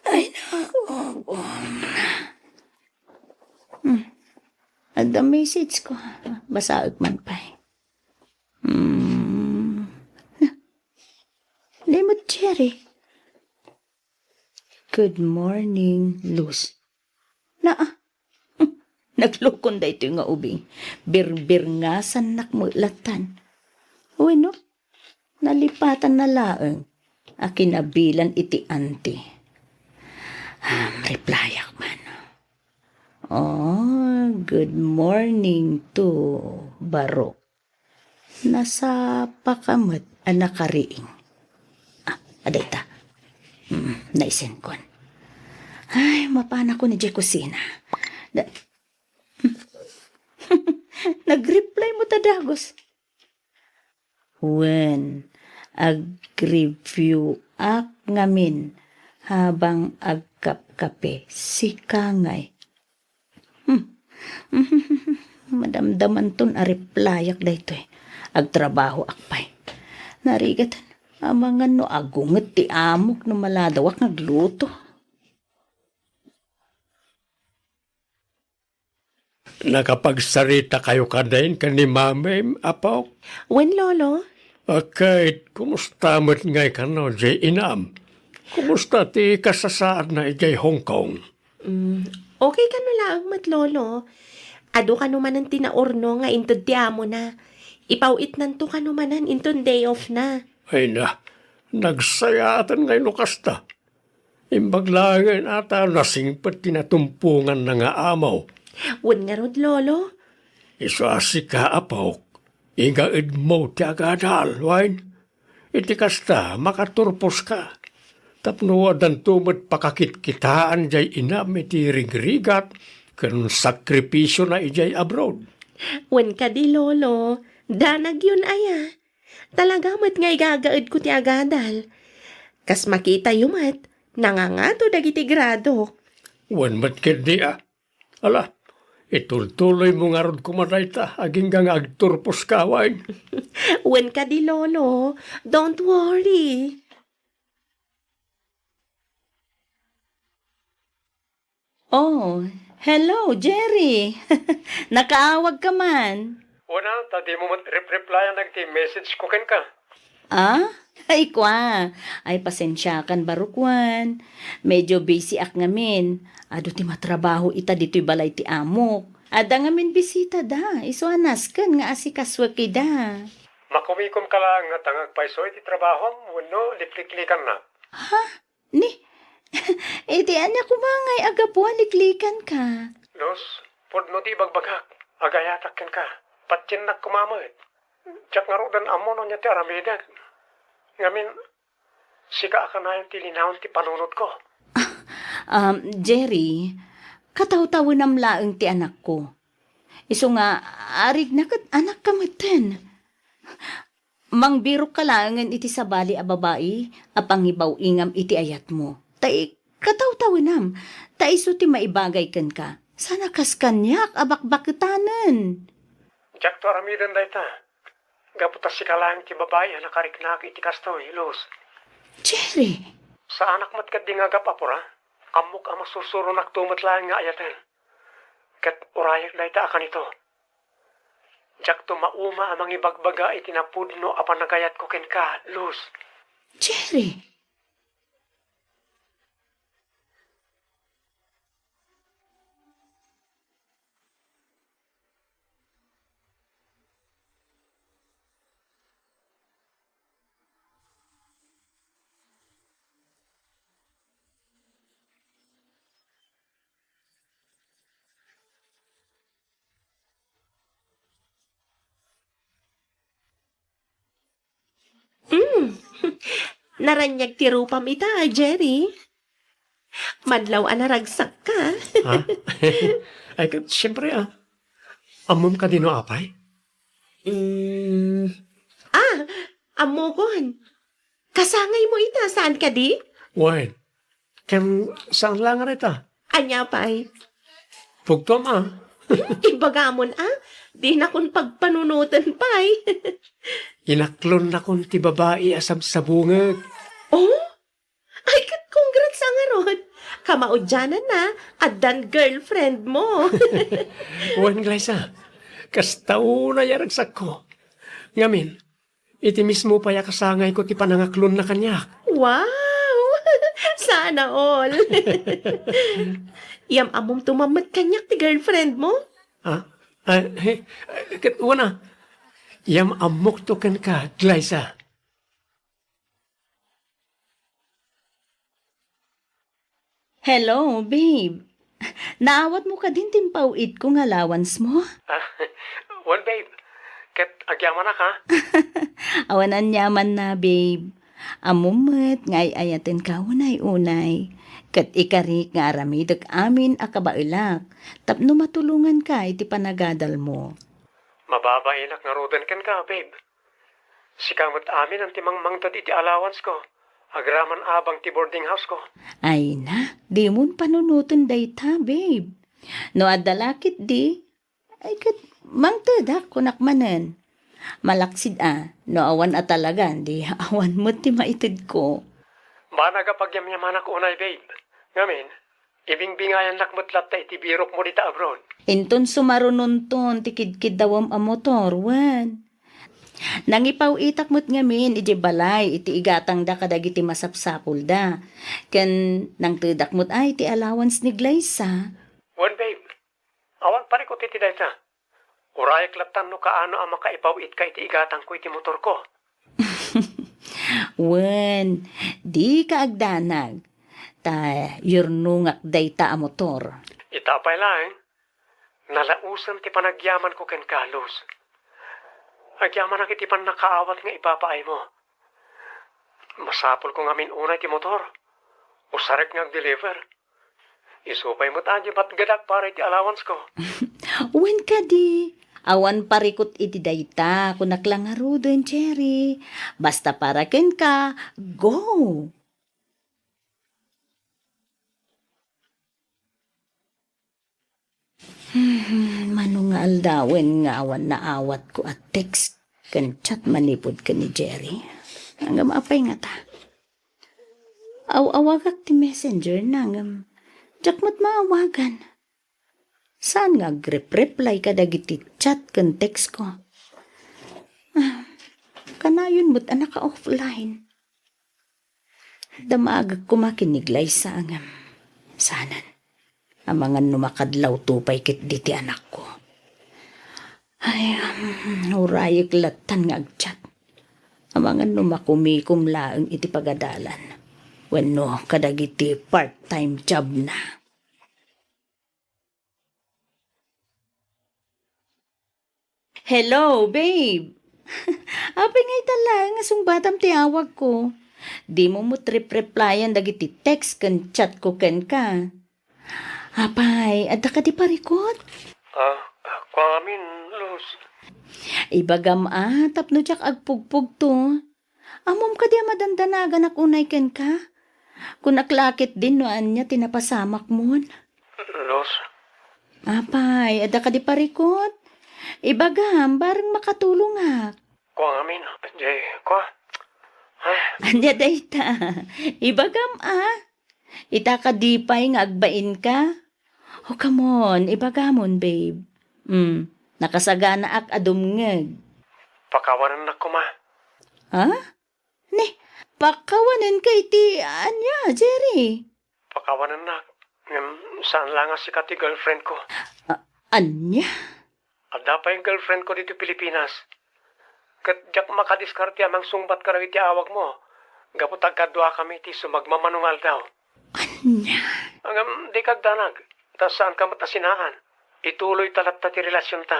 Ay, naku. Hmm. Adda message ko. Basaek man pay. Hmm. Ni met Jerry. Good morning, Luz. Naa, naglukon daytoy nga ubing. Birbirngasannak met lattan. Wenno, nalipatanna laeng a kinabilan iti anti. Ah, replyak man. Oh, good morning to Barok. Nasapaka met a nakariing. Ah, adayta. Mm, naisenkon. Ay, mapanakon idiay kusina. Da-, nag-reply met a dagus. Wen, ag-review-ak ngamin habang agkapkape. Sika ngay. Hmm. Madamdamanton a replyak daytoy. Agtrabahoak pay. Narigat, amangan no agunget ti amok no maladawak nga agluto. Nakapagsarita kayo kadin ken ni Mami, Apo? Wen, Lolo. Ket, kumusta met ngay kano, jay inam? Kumusta ti kasasaadna idiay Hong Kong? Mm, okay kano laeng met, Lolo. Adu kano manen ti naurno nga inted ti amona. Ipaw-itnanto kano manen inton day off na. Ay na, nagsayaaten ngay no kasta. Imbag laengen a ta nasingpet ti natumponganna nga amo. Wen ngarud, Lolo? Isu a sika, apok, igaedmo ti agadal, wen? Iti kasta, makaturposka. Tapno addanto met pakakitkitaan jay inam iti rigrigat ken sakripisiona idiay abroad. Wen kadi, Lolo, danagyon aya. Talaga met nga igagaedko ti agadal. Kas makitayo met, nangangato dagiti grado. Wen met ketdi a. Ala, itultuloymo ngarud koma dayta, agingga nga agturposka, wen? Wen kadi, Lolo. Don't worry. Oh, hello, Jerry. Nakaawagka man. Una, ta dimo met rep-replyan dagiti message ko kenka. Ah? Ay, kua. Ay, pasensiakan, barukwan. Medyo busy ak ngamin. Adu ti matrabaho ita ditoy balay ti amok. Adda ngamin bisita da. Isu a nasken nga asikasuek ida. Makumikom ka laeng ngata nga agpayso iti trabahom wenno likliklikannak? Ha? Ni, iti ania koma ngay a gapu a liklikanka? Luz, pudno ti ibagbagak. Agayatak kenka. Patiennak koma met. Diak ngaruden ammo no ania ti aramidek. Ngamin, sika a kanayon ti linaon ti panunotko. Um, Jerry, katawtawenam laeng ti anakko. Isu nga, arigna ket anakka metten. Mangbirokka laengen iti sabali a babai a pangibaw-ingam iti ayatmo. Ta i-, katawtawenam, ta isu ti maibagay kenka. Sana kas kaniak a bakbaketanen. Diakto aramiden dayta. Gapu ta sika laeng ti babai a nakariknak iti kastoy, Luz. Jerry! Saanak met ketdi nga agap-apura. Ammok a masusuronakto met laeng nga ayaten. Ket urayek dayta a kanito. Diakto mauma a mangibagbaga iti napudno a panagayatko kenka, Luz. Jerry! Mm. Naraniag ti rupam ita, Jerry. Madlaw a naragsakka. Ha? Ay, ket, siyempre, ah. Ammom kadi no apay? Mm. Ah, ammokon. Kasangaymo ita, saan kadi? Wen. Ken saan laeng a reta? Ania pay? Pugtom a. Hmm, ibagamon a, dinakon pagpanunoten pay. Inaklonnakon ti babai a sabsabungek. Oh? Ay, ket congrats a ngarud. Kamaudiananna, addan girlfriend mo. Wen, Glyza, kasta unay a ragsakko. Ngamin, iti mismo pay a kasangayko ti panangaklonna kaniak. Wow! Sana all! Yam-ammom tumammet kaniak ti girlfriend mo? Ah? Ay, he, ket una, yam-ammokto kenka, Glyza. Hello, babe. Naawatmo kadin ti impaw-itko nga allowance mo? Ah, wen, babe. Ket agyamanak, ha? Awan aniamanna, babe. Ammom met nga ay-ayatenka unay-unay. Ket ikarik nga aramidek amin a kabaelak tapno matulonganka iti panagadalmo. Mababainak ngaruden kenka, babe. Sika met amin ti mangmangted iti allowance ko. Agraman abang ti boarding house ko. Ay na, dimon panunoten dayta, babe. No adda la ketdi, ay ket mangtedak kunak manen. Malaksid a, no awan a talagan, di awan met ti maitedko. Banag a pagyamyamanak unay, babe. Ngamin, ibingbingayannak met latta iti birokmo dita abroad. Inton sumarunonton ti kidkiddawem a motor, wen. Nangipaw-itak met ngamin idiay balay iti igatangda kadagiti masapsapulda. Ken nangtedak met ay ti allowance ni Glyza. Wen, babe. Awan parikut iti dayta. Urayek lattan no kaano a makaipaw-itka iti igatangko iti motorko. Wen, dika agdanag. Ta yurnongak dayta a motor. Ita pay laeng, nalausem ti panagyamanko kenka, Luz. Agyamanak iti pannakaawat nga ipapaaymo. Masapulko ngamin unay ti motor. Usarek nga ag-deliver. Isu pay met a di batgedak para iti allowance ko. Wen kadi, awan parikut iti dayta, kunak la ngaruden, Jerry. Basta para kenka, go! Hmm, mano nga aldawen nga awan naawatko a text ken chat manipud ken ni Jerry. Ngem apay ngata? Aw-awagak ti messenger na ngem diak met maawagan. Saan nga agrep-reply kadagiti chat ken text ko? Ah, kanayon met a naka-offline. Damagek koma ken ni Glyza ngem saanen. Amangan no makadlawto pay ketdi ti anakko. Ay, um, urayek lattan nga agchat. Amangan no makumikom laeng iti pagadalan wenno kadagiti part-time job na. Hello, babe. Apay nga ita laeng nga sungbatam ti awagko? Dimo met rep-replyan dagiti text ken chat ko kenka. Apay, adda kadi parikut? Ah, kua ngamin, Luz. Ibagam a, tapno diak agpugpugto. Ammom kadi a madandanaganak unay kenka? Kunak la ketdin no ania ti napasamakmon. Luz. Apay, adda kadi parikut? Ibagam, bareng makatulongak. Kua ngamin, di, kua. Ay. Ania dayta? Ibagam a. Ita kadi pay nga agbainka? O, come on, ibagamon, babe. Mm, nakasaganaak a dumngeg. Pakawanennak koma. Ha? Ni, pakawanenka iti ania, Jerry? Pakawanennak. Ngem saan la nga sika ti girlfriend ko. A-, ania? Adda pay girlfriend ko ditoy Pilipinas. Ket diak makadiskarte a mangsungbat kadagiti awagmo, gapu ta agkaduakami iti sumagmamano nga aldaw. Ania? Ngem dika agdanag, ta saanka met a sinaan. Ituloyta latta ti relasionta.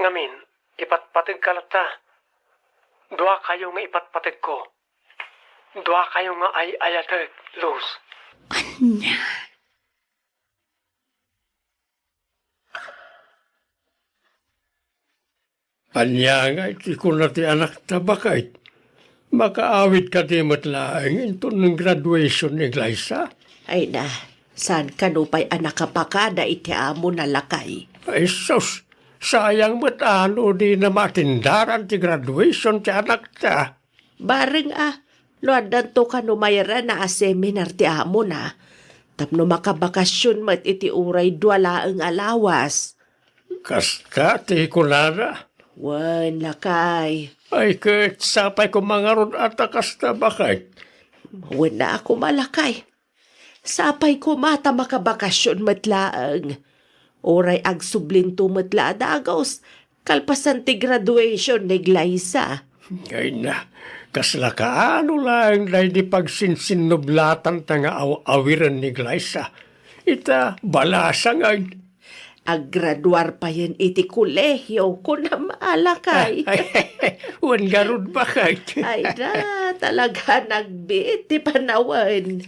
Ngamin, ipatpategka latta. Duakayo nga ipatpategko. Duakayo nga ay-ayatek, Luz. Ania? Ania ngay ti kuna ti anakta, baket? Makaawid kadi met laeng inton graduation ni Glyza? Ay na, saan kano pay a nakapakada iti amona, lakay? Ay sus, sayang met a no dina maatindaran ti graduation ti anakta. Bareng a, no addanto kano mairana a seminar ti amona, tapno makabakasyon met iti uray dua laeng a lawas. Kasta ti kunana? Wen, lakay. Ay, ket sapay koma ngarud a ta kasta, baket? Wen a koma, lakay. Sapay koma ta makabakasyon met laeng. Uray agsublinto met la a dagus, kalpasan ti graduation ni Glyza. Ay na, kasla kaano laeng daydi pagsinsinnublatanta nga aw-awiren ni Glyza? Ita, balasang ay. Aggraduar payen iti kolehio, kunam a, lakay. Ay, wen ngarud, baket? Ay da, talaga nagbiit ti panawen.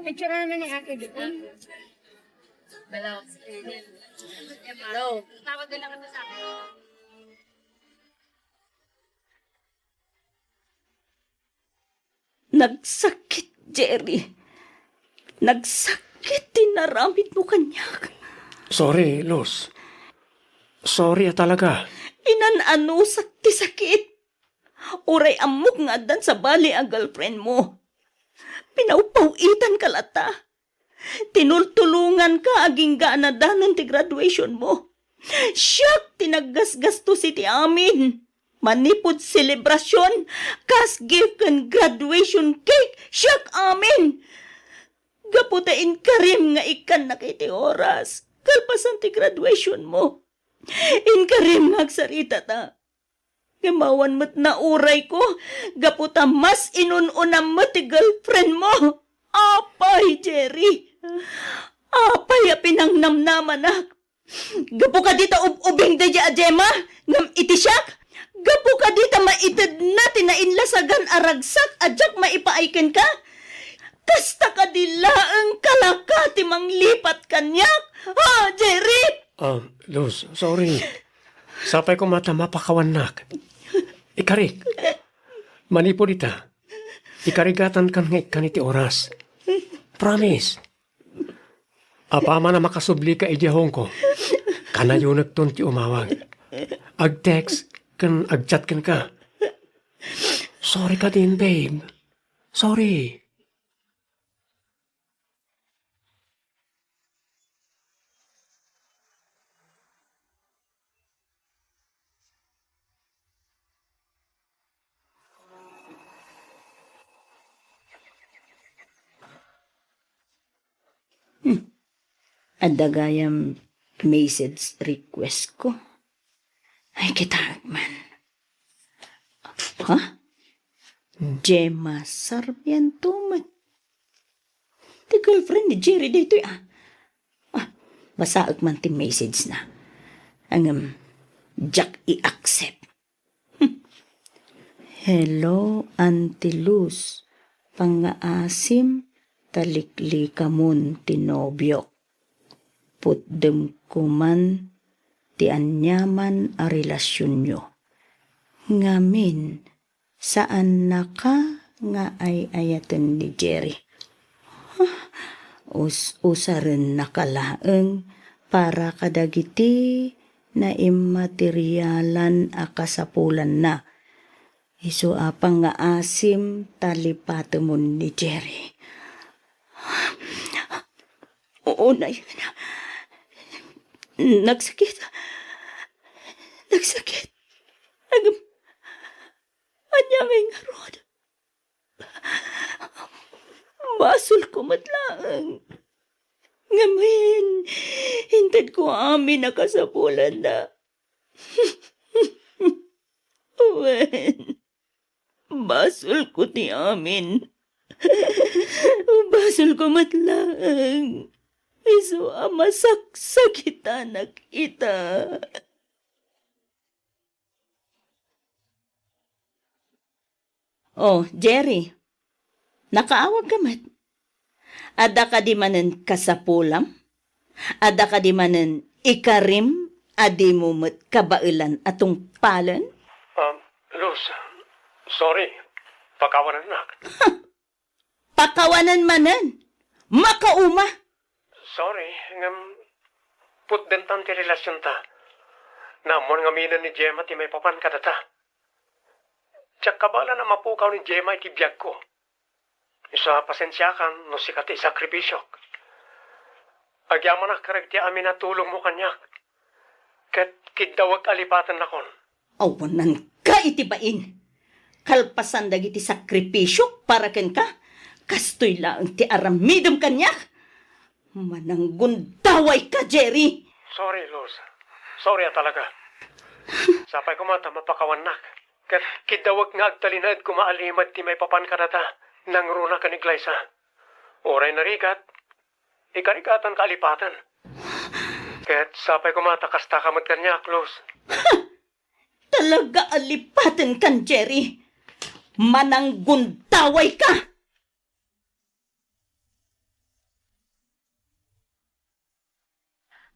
Picture na ni Ate Dipon. Hello. Hello. Tawag na lang sa akin. Nagsakit, Jerry. Nagsakit ti naramidmo kaniak. Sorry, Luz. Sorry a talaga. Inan-anusak ti sakit. Uray ammok nga addan sabali a girlfriend mo. Pinawpaw-itanka latta. Tinultulonganka agingga a nadanon ti graduation mo. Siak ti naggasgastos iti amin. Manipud selebrasyon, kas gift ken graduation cake, siak amin. Gapu ta inkarim nga ikkannaka iti oras, kalpasan ti graduation mo. Inkarim nga agsaritata. Ngem awan met naurayko, gapu ta mas inun-unam met ti girlfriend mo. Apay, Jerry! Apay a pinangnamnamanak! Gapu kadi ta ub-ubing daydiay a Gemma, ngem iti siak? Gapu kadi ta maitedna ti nainlasagan a ragsak a diak maipaay kenka? Kasta kadi laeng kalaka ti manglipat kaniak? Ha, Jerry? Ah, Luz, sorry. Sapay koma ta mapakawannak. Ikarik, manipud ita, ikarigatankan nga ikkan iti oras. Promise. Apaman a makasublika idiay Hong Kong, kanayonekton ti umawag. Ag-text ken ag-chat kenka. Sorry kadin, babe. Sorry. Hmm. Adda gayam message request ko. Ay, kitaek man. Ha? Gemma Sarmiento met. Ti girlfriend ni Jerry daytoy, ah. Ah, basaek man ti message na. Ngem, diak i-accept. Hello, Auntie Luz. Pangngaasim ta liklikamon ti nobiok. Putdem koman ti aniaman a relasionyo. Ngamin, saannaka nga ay-ayaten ni Jerry. Us-usarennaka laeng para kadagiti naimmaterialan a kasapulanna. Isu a pangngaasim ta lipatemon ni Jerry. Unay, nagsakit. Nagsakit. Ag-, ania ngay ngarud? Basolko met laeng. Ngamin, intedko amin a kasapulanna. Wen, basolko ti amin. Basolko met laeng. Isu a masaksakitanak ita. Oh, Jerry, nakaawagka met. Adda kadi manen kasapulam? Adda kadi manen ikarim a dimo met kabaelan a tungpalen? Um, Luz, sorry. Pakawanennak. Pakawanen manen. Makauma. Sorry, ngem putdentan ti relasionta. Naammoan ngaminen ni Gemma ti maipapan kadata. Diak kabaelan a mapukaw ni Gemma iti biagko. Isu a pasensiakan no sika ti isakripisiok. Agyamanak kareg ti amin a tulongmo kaniak. Ket kiddawek a lipatennakon. Awananka iti bain. Kalpasan dagiti sakripisiok para kenka, kastoy laeng ti aramidem kaniak. Mananggundawayka, Jerry! Sorry, Luz. Sorry a talaga. Sapay koma ta mapakawannak. Ket kiddawek nga agtalinaed koma a limed ti maipapan kadata nangruna ken ni Glyza. Uray narigat, ikarigatanka a lipaten. Ket sapay koma ta kastaka met kaniak, Luz. Talaga a lipatenkan, Jerry. Mananggunda Awayka!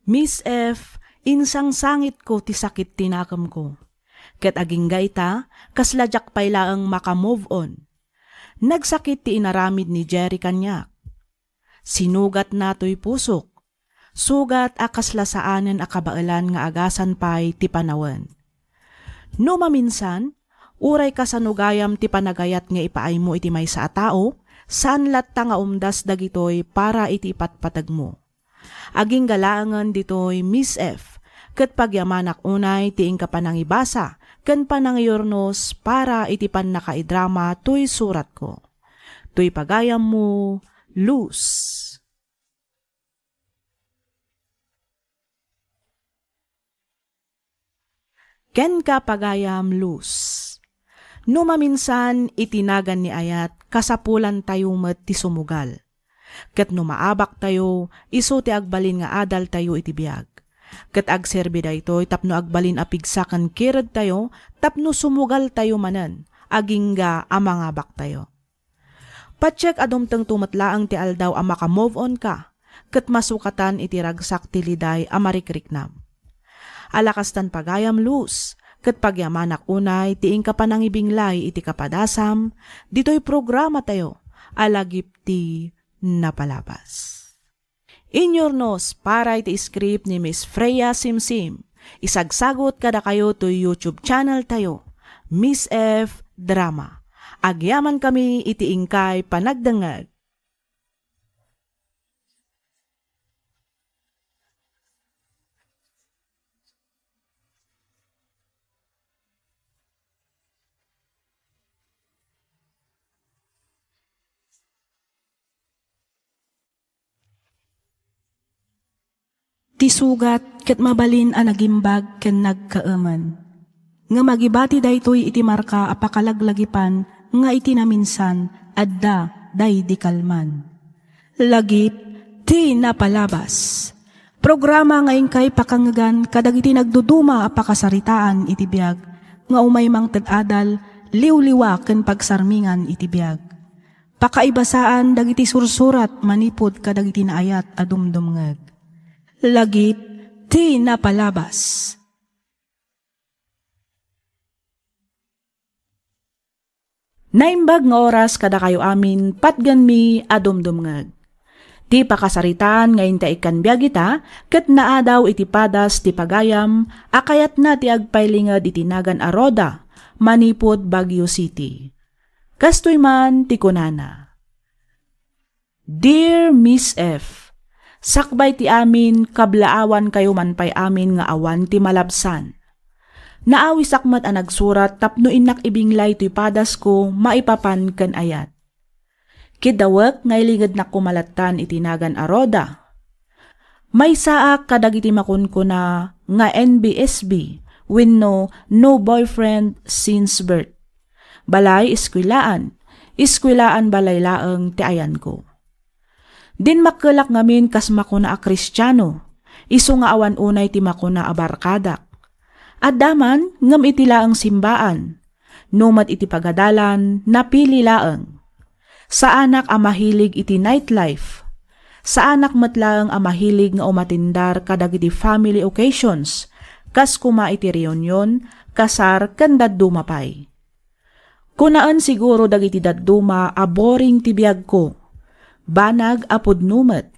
Miss F, insangsangitko ti sakit ti nakemko. Ket agingga ita, kasla diak pay laeng maka-move on. Nagsakit ti inaramid ni Jerry kaniak. Sinugatna toy pusok. Sugat a kasla saanen a kabaelan nga agasan pay ti panawen. No maminsan, uray kasano gayam ti panagayat nga ipaaymo iti maysa a tao, saan latta nga umdas dagitoy para iti ipatpategmo. Agingga laengen ditoy, Miss F, ket pagyamanak unay ti inka panangibasa ken panangiyurnos para iti pannakaidrama toy suratko. Toy pagayammo, Luz. Kenka, pagayam, Luz. No maminsan, iti nagan ni ayat, kasapulantayo met ti sumugal. Ket no maabaktayo, isu ti agbalin nga adaltayo iti biag. Ket agserbi daytoy tapno agbalin a pigsa ken kiredtayo tapno sumugaltayo manen, agingga a mangabaktayo. Patiek a dumtengto met laeng ti aldaw a maka-move on ka, ket masukatan iti ragsak ti liday a marikriknam. Ala kastan, pagayam, Luz, ket pagyamanak unay ti inka panangibinglay iti kapadasam, ditoy programatayo a Lagip ti Napalabas. Inyurnos para iti script ni Miss Freya Simsim. Isagsagut kadakayo toy YouTube channel tayo, Miss F Drama. Agyamankami iti inkay panagdengngeg. Ti sugat ket mabalin a nagimbag ken nagkaemen. Ngem agibati daytoy iti marka a pakalaglagipan nga iti naminsan, adda daydi kalman. Lagip ti Napalabas. Programa nga inkay pakangngegan kadagiti nagduduma a pakasaritaan iti biag, nga umay mangted adal, liwliwa ken pagsarmingan iti biag. Pakaibasaan dagiti sursurat manipud kadagiti naayat a dumdumngeg. Lagip ti Napalabas. Naimbag nga oras kadakayo amin, patgenmi a dumdumngeg. Ti pakasaritaan nga intaikkan biag ita ket naadaw iti padas ti pagayam a kayatna ti agpailinged iti nagan a Rhoda manipud Baguio City. Kastoy man ti kunana, "Dear Miss F, sakbay ti amin, kablaawankayo man pay amin nga awan ti malabsan. Naawisak met a nagsurat tapno innak ibinglay toy padasko maipapan ken ayat. Kiddawek nga ilingednak koma lattan iti nagan a Rhoda. Maysaak kadagiti makunkuna nga N B S B wenno no boyfriend since birth. Balay, eskuelaan. Eskuelaan, balay laeng ti ayanko. Dinmakkelak ngamin kas makuna a Kristiano, isu nga awan unay ti makuna a barkadak. Adda man, ngem iti laeng simbaan. No met iti pagadalan, napili laeng. Saanak a mahilig iti nightlife. Saanak met laeng a mahilig nga umatindar kadagiti family occasions, kas koma iti reunion, kasar, ken dadduma pay. Kunaen siguro dagiti dadduma a boring ti biagko. Banag a pudno met.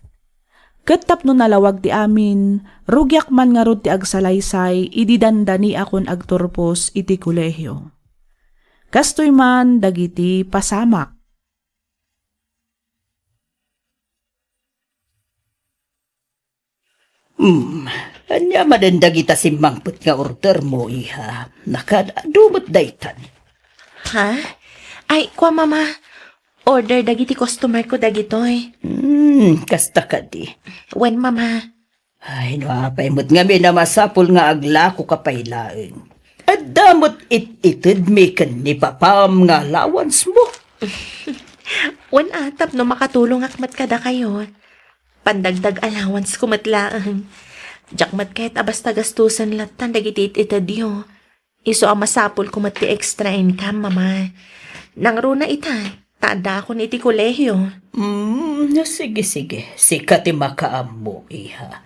Ket tapno nalawag ti amin, rugiak man ngarud ti agsalaysay idi dandaniakon agturpos iti kolehio. Kastoy man dagiti pasamak." Hmm, ania manen dagita simmangpet nga ordermo, iha? Nakaad-adu met daytan. Ha? Ay, kua, Mama. Order dagiti customer ko dagitoy. Hmm, kasta kadi. Wen, Mama. Ay, no apay met ngamin a masapul nga aglakoka pay laeng. Adda met it-itedmi ken ni Papam nga allowance mo. Wen, a, tapno makatulongak met kadakayo. Pandagdag allowance ko met laeng. Diak met kayat a basta gastusen lattan dagiti it-itedyo. Isu a masapul ko met ti extra income, Mama. Nangruna ita, ta addaakon iti kolehio. Mm, sige, sige. Sika ti makaammo, iha.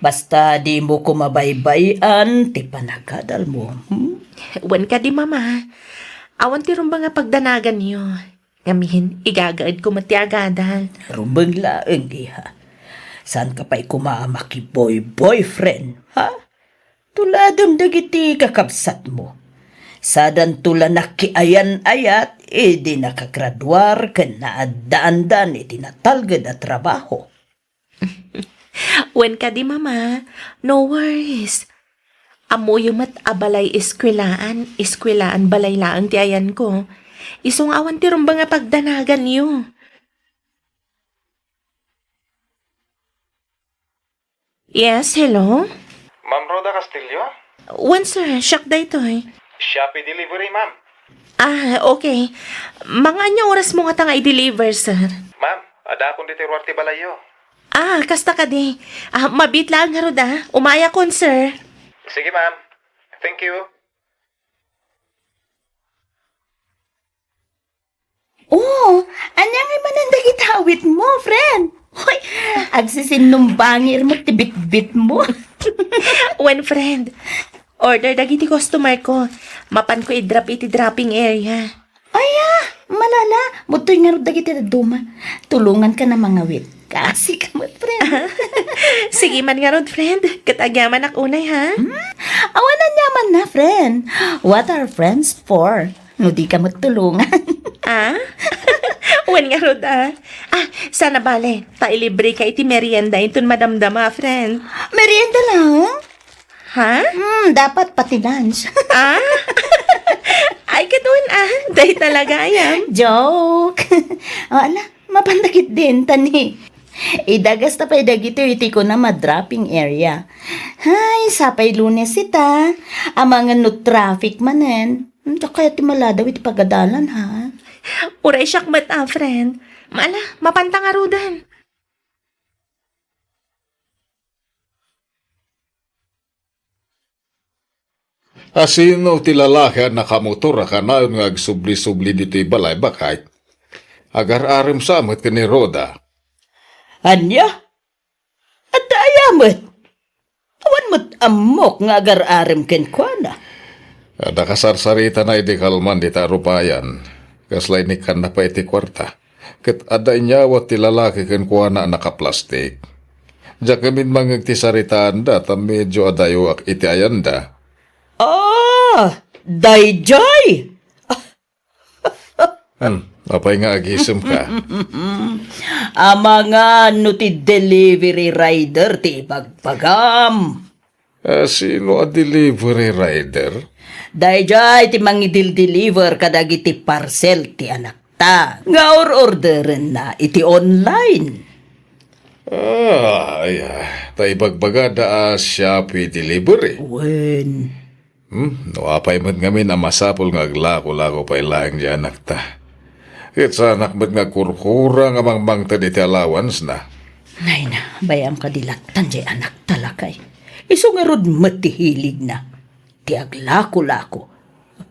Basta dimo koma baybay-an ti panagadalmo, hmm? Wen kadi, Mama. Awan ti rumbeng a pagdanaganyo. Ngamin, igagaedko met ti agadal. Rumbeng laeng, iha. Saanka pay koma a makiboy-boyfriend, ha? Tuladem dagiti kakabsatmo. Sadanto la nakiayan-ayat idi nakagraduar ken naaddaandan iti natalged a trabaho. Wen kadi, Mama, no worries. Ammoyo met a balay eskuelaan, eskuelaan balay laeng ti ayanko. Isu nga awan ti rumbeng a pagdanaganyo. Yes, hello? Ma'am Rhoda Castillo? Wen, sir, siak daytoy. Shopee delivery, ma'am. Ah, okay. Mga ania orasmo ngata nga i-deliver, sir? Ma'am, addaakon ditoy ruar ti balayyo. Ah, kasta kadi. Ah, mabiit laeng ngarud, ah. Umayakon, sir. Sige, ma'am. Thank you. Oh, ania ngay manen dagiti awitmo, friend? Hoy, agsisinumbangir met ti bitbitmo. Wen, friend, order dagiti customer ko. Mapanko i-drop iti dropping area. Aya, malala, mutoy ngarud dagiti dadduma. Tulonganka na mangawit. Kaasi ka met, friend. Sige man ngarud, friend. Ket agyamanak unay, ha? Hmm? Awan aniaman na, friend. What are friends for? No di ka met tulongan. Ah? Wen ngarud, ah. Ah, sana bale, ta ilibre ka iti merienda inton madamdama, friend. Merienda lang? Ha? Hmm, dapat pati lunch. Ah? Ay, kadun, ah. Day talaga, ayam. Joke. O, ala, mapanagit din, tani. Idagas ta pay dagitoy iti kunam a dropping area. Hay, sapay Lunes ita. Amangan no traffic manen. Hmm, diak kayat ti maladaw iti pagadalan, ha? Uray siak met, ah, friend. Maala, mapanta ngaruden. A sino ti lalaki a nakamotor a kanayon nga agsubli-subli ditoy balay, baket? Agar-arem sa met ken ni Rhoda. Ania? Adda aya met? Awan met ammok nga agar-arem kenkuana. Adda kasarsaritana idi kalman dita rupayan. Kasla inikkanna pay iti kuarta. Ket adda inyawat ti lalaki kenkuana a nakaplastik. Diak ngamin mangngeg ti saritaanda ta medio adayoak iti ayanda. Ah, daydiay! Hmm, apay nga agisemka? Amangan no ti delivery rider ti ibagbagam. Ah, sino a delivery rider? Daydiay ti mangidildeliver kadagiti parcel ti anakta nga or-orderenna iti online. Ah, ay, ah, ta ibagbagada a Shopee delivery. Wen. Hmm, no apay met ngamin a masapul nga aglako-lako pay laeng diay anakta. Ket saanak met nga agkurkura nga mangmangted iti allowance na. Nay na, bay-am kadi lattan diay anakta, lakay. Isu ngarud met ti hiligna. Ti aglako-lako.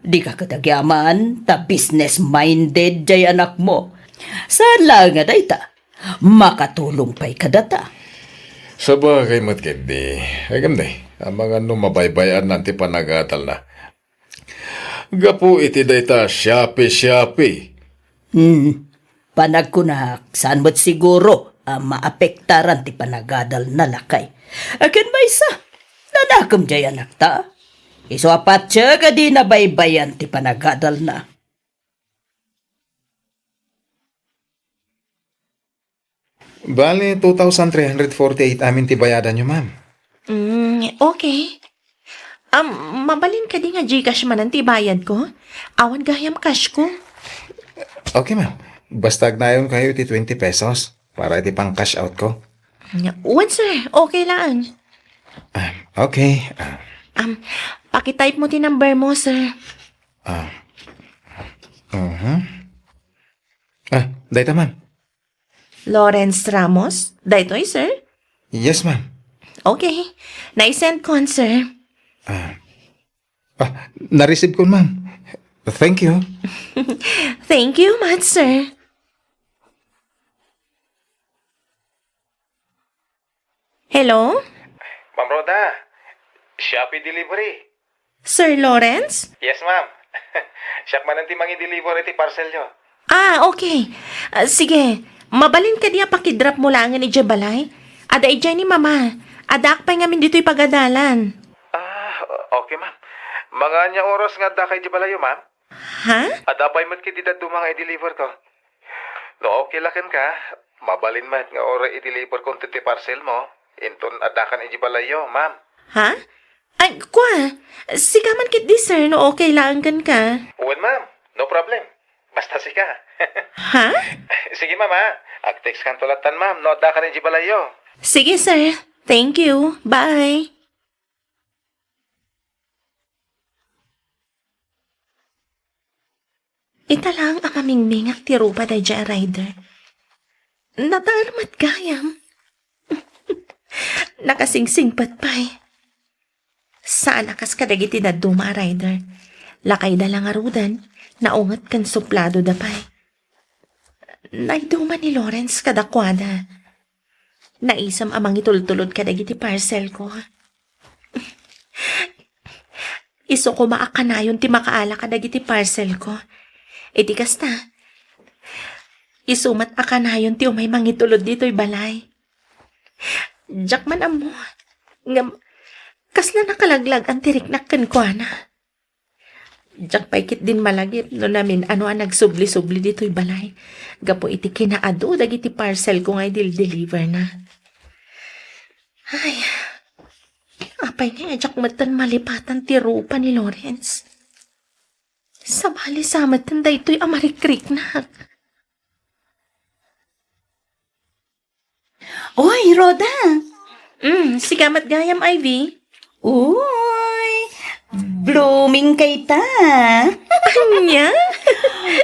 Dika ket agyaman ta business-minded diay anakmo. Saan laeng a dayta? Makatulong pay kadata. Sabagay met ketdi. Ay, ngem nay, amangan no mabaybay-anna ti panagadalna. Gapu iti dayta Shopee, Shopee. Hmm. Panagkunak, saan met siguro a maapektaran ti panagadalna, lakay. Ken maysa, nanakem diay anakta. Isu a patiek a di nabaybayan ti panagadalna. Bali, two thousand three hundred forty-eight amin ti bayadanyo, ma'am. Mm, okay. Um, mabalin kadi nga Gcash manen ti bayad ko? Awan gayam cash ko. Okay, ma'am. Basta agnayonkayo iti twenty pesos para iti pang-cash out ko. Wen, sir. Okay lang. Ah, okay. Ah. Um, pakitype mo ti number mo, sir. Ah. Mhm. Ah, dayta, ma'am. Lawrence Ramos? Daytoy, sir? Yes, ma'am. Okay. Naisend kon, sir. Ah. Ah, na-receive kon, ma'am. Thank you. Thank you much, sir. Hello? Ma'am Rhoda, Shopee delivery. Sir Lawrence? Yes, ma'am. Siak manen ti mangi-deliver iti parcelyo. Ah, okay. Ah, sige. Mabalin kadi a pakidrop mo laengen idiay balay? Adda idiay ni Mama. Addaak pay ngamin ditoy pagadalan. Ah, okay, ma'am. Mga ania oras nga addaka idiay balayyo, ma'am? Ha? Adda pay met ketdi dadduma nga i-deliver ko. No okay la kenka, mabalin met nga uray i-deliver ko ti parcel mo. Inton addakan idiay balayyo, ma'am. Ha? Ay, kua, sika man ketdi, sir, no okay laeng kenka. Wen, ma'am. No problem. Basta sika. Ha? Sige, ma'am, ha? Ag-text kanto lattan, ma'am, no addakan idiay balayyo. Sige, sir. Thank you. Bye. Ita laeng a mamingmingak ti rupa daydiay a rider. Nataer met gayam. Nakasingsingpet pay. Saan a kas kadagiti dadduma a rider. Lakayda la ngaruden, naunget ken supladoda pay. Naiduma ni Lawrence kadakuada. Naisem a mangitultulod kadagiti parcelko. Isu koma a kanayon ti makaala kadagiti parcelko. Iti kasta, isu met a kanayon ti umay mangitulod ditoy balay. Diak man ammo. Ngem, kasla nakalaglag-an ti riknak kenkuana. Diak pay ketdin malagip no namin-ano a nagsubli-subli ditoy balay gapu iti kinaadu dagiti parcelko nga idil-deliverna. Ay, apay nga diak metten malipatan ti rupa ni Lawrence? Sabali sa metten daytoy a marikriknak. Oy, Rhoda! Mm, sika met gayam, Ivy. Uy, blooming ka ita. Ania?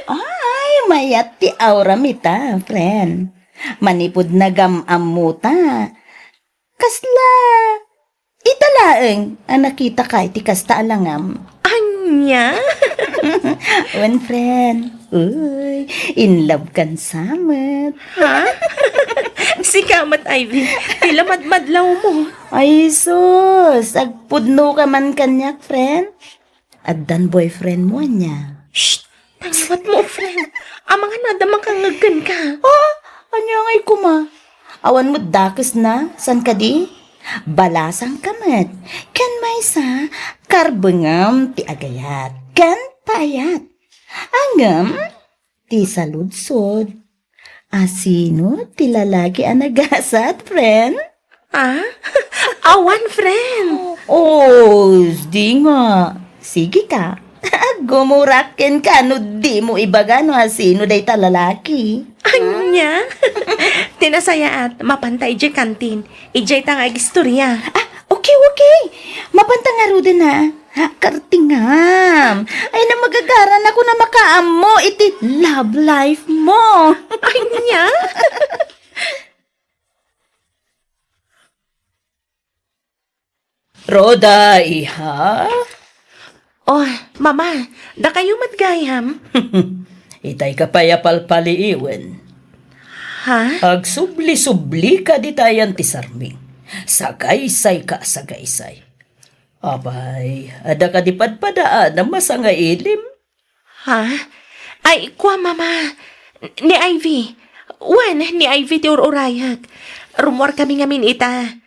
Ay, mayat ti auram ita, friend. Manipud nagam-ammo ta. Kasla, ita laeng a nakitaka iti kasta a langam. Ania? Wen, friend. Uy, in love kan sa met. Ha? Sika met, Ivy. Ti la madmadlawmo. Ay, sus. Agpudno ka man kaniak, friend. Addan boyfriend mo, ania? Shh! Pangiwat mo, friend. Amangan no adda makangngeg kenka. Oh, ania ngay koma? Awan met dakesna, saan kadi? Balasang ka met. Ken maysa, karbengam ti agayat. Ken paayat. Ngem, ti saludsod. Asino ti lalaki a nagasat, friend? Ah? Awan, friend. Oh, di nga. Sige ka. Gumurak kenka no di mo ibaga no asino dayta lalaki. Ania? Ti nasayaat, mapanta idiay kantin. Idiay ta nga agistorya. Ah, okay, okay. Mapanta ngaruden, ha? Kartingam. Ay, na magagaran ako na makaammo iti love life mo. Ania? Rhoda, iha? Oh, Mama, dakayo met gayam? Itay ka pay a palpaliiwen. Ha? Agsubli-subli ka ditayan ti sarming. Sagaysay ka, sagaysay. Apay, adda kadi padpadaanam a sangailim? Ha? Ay, kua, Mama. Ni Ivy. Wen, ni Ivy ti ur-urayek. Rummuar kami ngamin ita.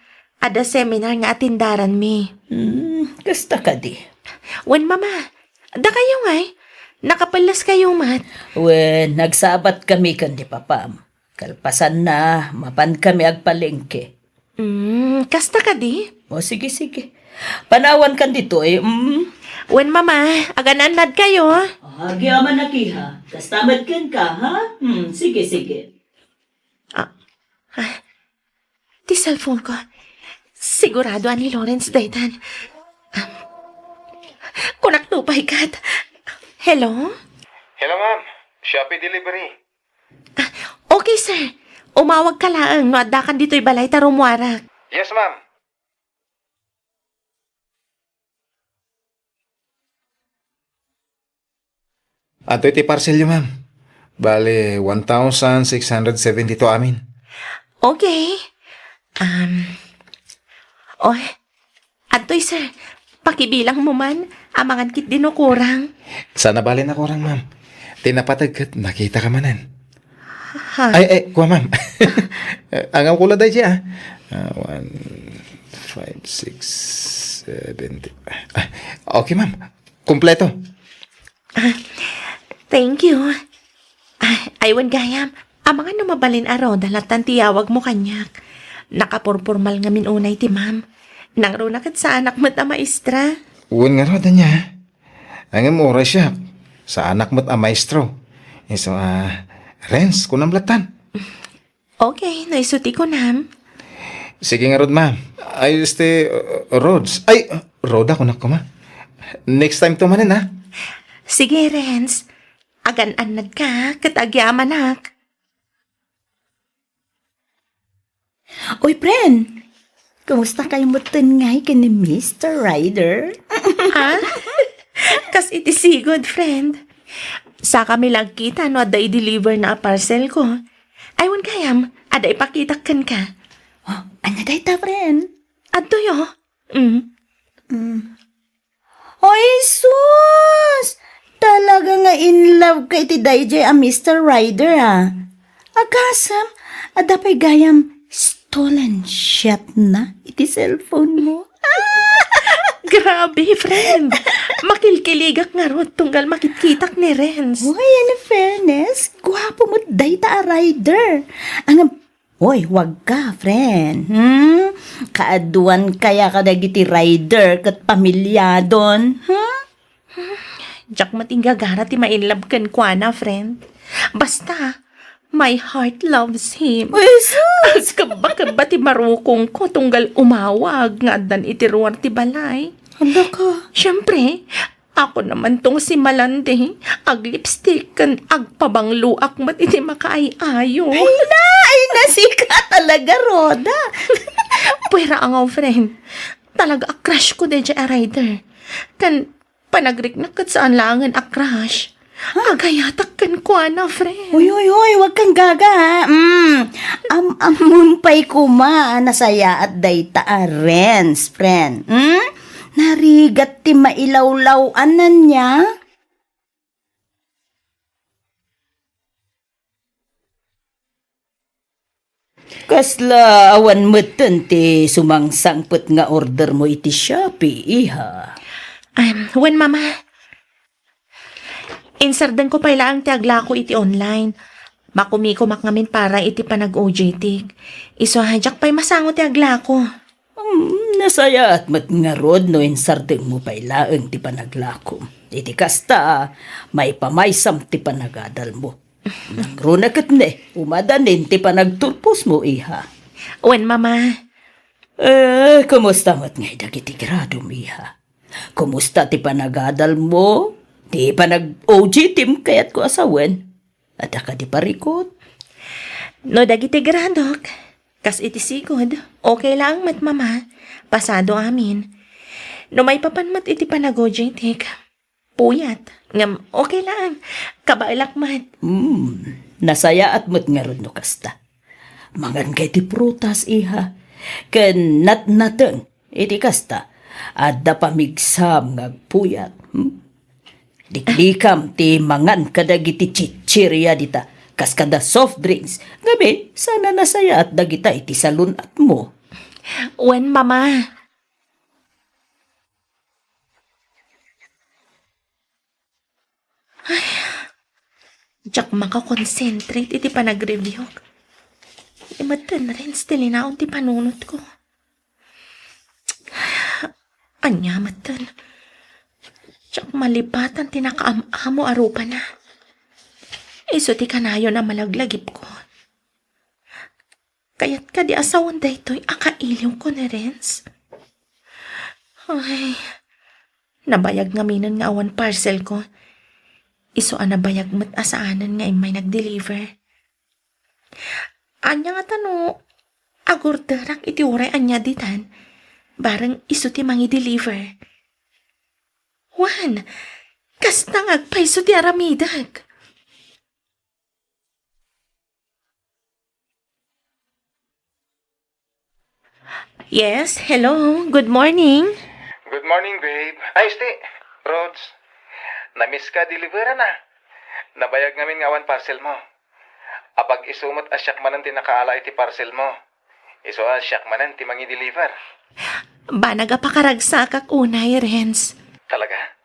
Adda seminar nga atendaranmi. Hmm, kasta kadi? Wen, Mama. Dakayo ngay? Nakapelles kayo met? Wen, nagsabat kami ken ni Papam. Kalpasanna, mapan kami agpalengke. Mm, kasta kadi? O, sige, sige. Panawan kan ditoy, mm. Wen, Mama, agan-annad kayo. Agyamanak, iha. Kasta met kenka, ha? Hmm, sige, sige. Ah, ah, ti cellphone ko. Sigurado a ni Lawrence daytan. Ah, kunak to, pay kat. Hello? Hello, ma'am. Shopee delivery. Ah, okay, sir. Umawag ka laeng no adda kan ditoy balay ta rummuarak. Yes, ma'am. Adtoy ti parcelyo, ma'am. Bale, one thousand six hundred seventy-two amin. Okay. Um, oy, adtoy, sir. Pakibilang mo man, amangan ket di no kurang. Saan a bale nakurang, ma'am. Ti napateg ket nakita ka manen. Ha? Ay, ay, kua, ma'am. Angawko la daydi, ah. Ah, one, five, six, seven, eight. Ah, okay, ma'am. Kompleto. Ah, thank you. Ah, ay, wen gayam. Amangan no mabalin a Roda latan ti yawag mo kaniak. Nakapurpormal ngamin unay ti ma'am. Nangruna ket saanak met a maestra. Wen ngarud, ania. Ngem uray siak, saanak met a maestro. Isu a, Renz, kunam latan. Okay, no isu ti kunam. Sige ngarud, ma'am. Ay, este, uh, Rods. Ay, uh, Roda, kunak koma. Next time to manen, ha? Sige, Renz. Agan-annad ka, ket agyamanak. Oy, friend! Kumusta kayo metten ngay ken ni Mister Ryder? Ha? Kas iti sigud, friend. Sakami la agkita no adda i-deliver na a parcel ko. Ay, wen gayam, adda ipakitak kenka. Oh, ania dayta, friend? Adtoy, oh. Mm. Mm. Oy, sus! Talaga nga in love ka iti daydiay a Mister Ryder, ah. Agasem, adda pay gayam stolen shot na iti cellphone mo. Grabe, friend. Makilkiligak ngarud tunggal makitkitak ni Renz. Uy, in fairness, guapo met dayta a Ryder. Ang Oy, wag ka, friend. Hmm? Kaaduan kaya kadagiti Ryder ket pamilyadon? Hmm? Diak met inggagara ti ma-in love kenkuana, friend. Basta, my heart loves him. Uy, sus! Agkebba-kebba ti marukongko tunggal umawag nga addan iti ruar ti balay. Hala ka. Siyempre, Ako naman tong si Malandi, aglipstick ken agpabangloak met iti makaay-ayo. Ay na, ay na, sika talaga, Roda. Puera angaw, friend. Talaga a crush ko daydiay a Ryder. Ken panagriknak ket saan laengen a crush. Agayatak kenkuana, friend. Uy, uy, uy, wag kang gaga, ha? Mm. Am-ammom pay koma a nasayaat dayta a Renz, friend. Mm? Narigat ti mailawlaw-an ania? Kasla awan metten ti sumangsangpet nga order mo iti Shopee, iha? Em, wen, Mama. Insardengko pay laeng ti aglako iti online. Makumikomak ngamin para iti panag-O J T. Isu a diak pay masango ti aglako. Hmm, nasayaat met ngarud no insardengmo pay laeng ti panaglakom. Iti kasta, maipamaysam ti panagadalmo. Nangruna ket ne, umadanin ti panagturposmo, iha. Wen, Mama. Eh, kumusta met ngay dagiti gradom, iha? Kumusta ti panagadalmo? Ti panag-O J T-m kayatko a sawen? Adda kadi parikut? No dagiti gradok, kas iti sigud, okay laeng met, Mama. Pasado amin. No maipapan met iti panag-O J T-k, puyat. Ngem okay laeng. Kabaelak met. Hmm, nasayaat met ngarud no kasta. Mangan kay ti prutas, iha. Ken natnateng, iti kasta, adda pamigsam nga agpuyat. Hmm? Liklikam ti mangan kadagiti chichirya dita, kas kada soft drinks, ngamin, saan a nasayaat dagita iti salun-atmo. Wen, Mama. Ay, diak makakonsentrate iti panagreviewk. Imetten, Renz, ti linaon ti panunotko. Ania metten? Diak malipatan ti nakaam-amo a rupana. Isu ti kanayon a malaglagipko. Kayat kadi a sawen daytoy a kailiwko ni Renz? Ay, nabayag ngaminen nga awan parcelko. Isu a nabayag met a saanen nga immay nag-deliver. Ania ngata no agorderak iti uray ania ditan, bareng isu ti mangi-deliver? Wen, Kasta nga agpayso ti aramidek. Yes, hello. Good morning. Good morning, babe. Ay, sti, Rods. Namiss ka, deliveran na. Nabayag ngamin nga awan parcel mo. Apag isu met a siak manen ti nakaala iti parcel mo. Isu a siak manen ti mangi-deliver. Banag a pakaragsakak unay, Renz. Talaga?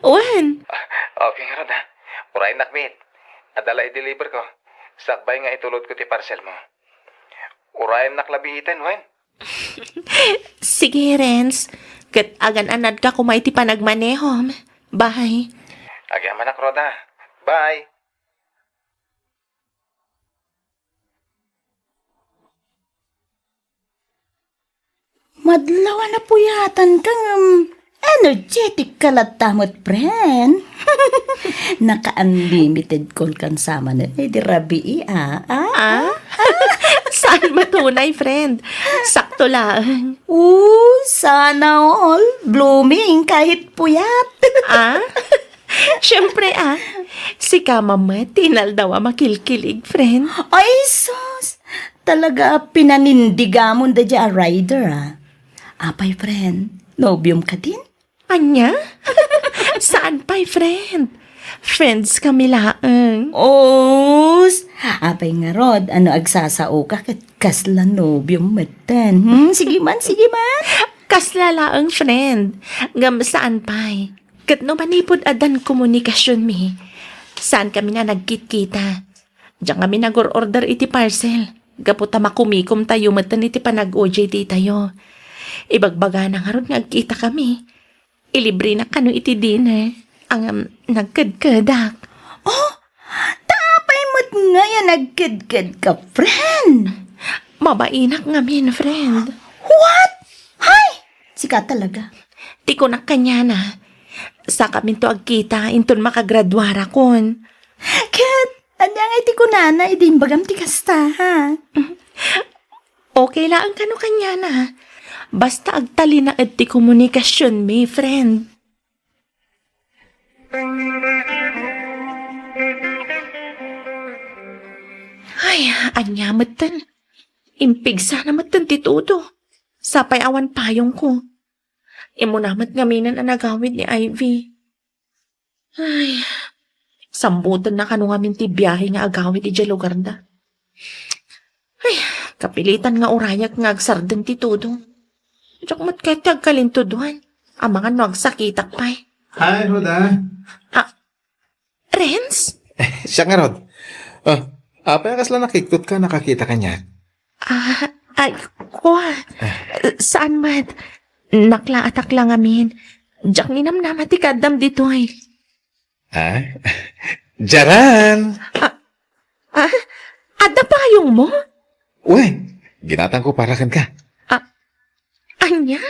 Wen. Ah, okay ngarud, ha. Urayennak met. Adda la i-deliver ko. Sakbay nga itulod ko ti parcel mo. Urayennak la biten, wen. Sige, Renz. Ket agan-anadka koma iti panagmanehom. Bye. Agyamanak, Roda. Bye. Madlaw a napuyatanka ngem energetic ka latta met, friend. Naka-unlimited call kan sa manen, eh, di rabii, ah. Ah? Ah? Saan met unay, friend? Sakto laeng. Oh, sana all. Blooming kahit puyat. Ah? Siyempre, ah. Sika met ti inaldaw a makilkilig, friend. Ay, sus! Talaga, pinanindigamon da di a rider, ah. Apay, friend, nobiom ka din? Anya? Saan pay, friend? Friends kami laeng. Os! Apay ngarud, ano agsasaoka ket kasla nobiom metten? Hmm, sige man, sige man. Kasla laeng, friend. Ngem saan pay. Ket no manipud addan komunikasionmi, saan kami nga nagkitkita. Diak ngamin nag-or-order iti parcel, gapu ta makumikomtayo metten iti panag-O J T tayo. Ibagbagana ngarud nga agkita kami. Ilibrena kano iti dinner. Ngem nagkedkedak. Oh, ta apay met ngay a nagkedkedka, friend? Mabainak ngamin, friend. What? Hay! Sika talaga. Ti kunak kaniana, sakaminto agkita inton makagraduarakon. Ket, ania ngay ti kunana idi imbagam ti kasta, ha? Okay laeng kano kaniana. Basta agtalinaed ti komunikasionmi, friend. Ay, ania metten. Impigsana metten ti tudo. Sapay awan payongko. Immuna met ngaminen a nagawid ni Ivy. Ay, sambutenna kano ngamin ti biahe nga agawid idiay lugarda. Ay, kapilitan nga urayak nga agsardeng ti tudo. Diak met ket ti agkalintudoan. Amangan no agsakitak pay. Hi, Roda. Ah, Renz? Siak ngarud. Ah, apay a kasla nakiktot ka, nakakita kaniak? Ah, ay, kua. Saan met. Naklaatak la ngamin. Diak ninamnama ti kaaddam ditoy. Ah? Diaran! Ah, ah, adda payongmo? Wen, ginatangko para kenka. Ah, ania?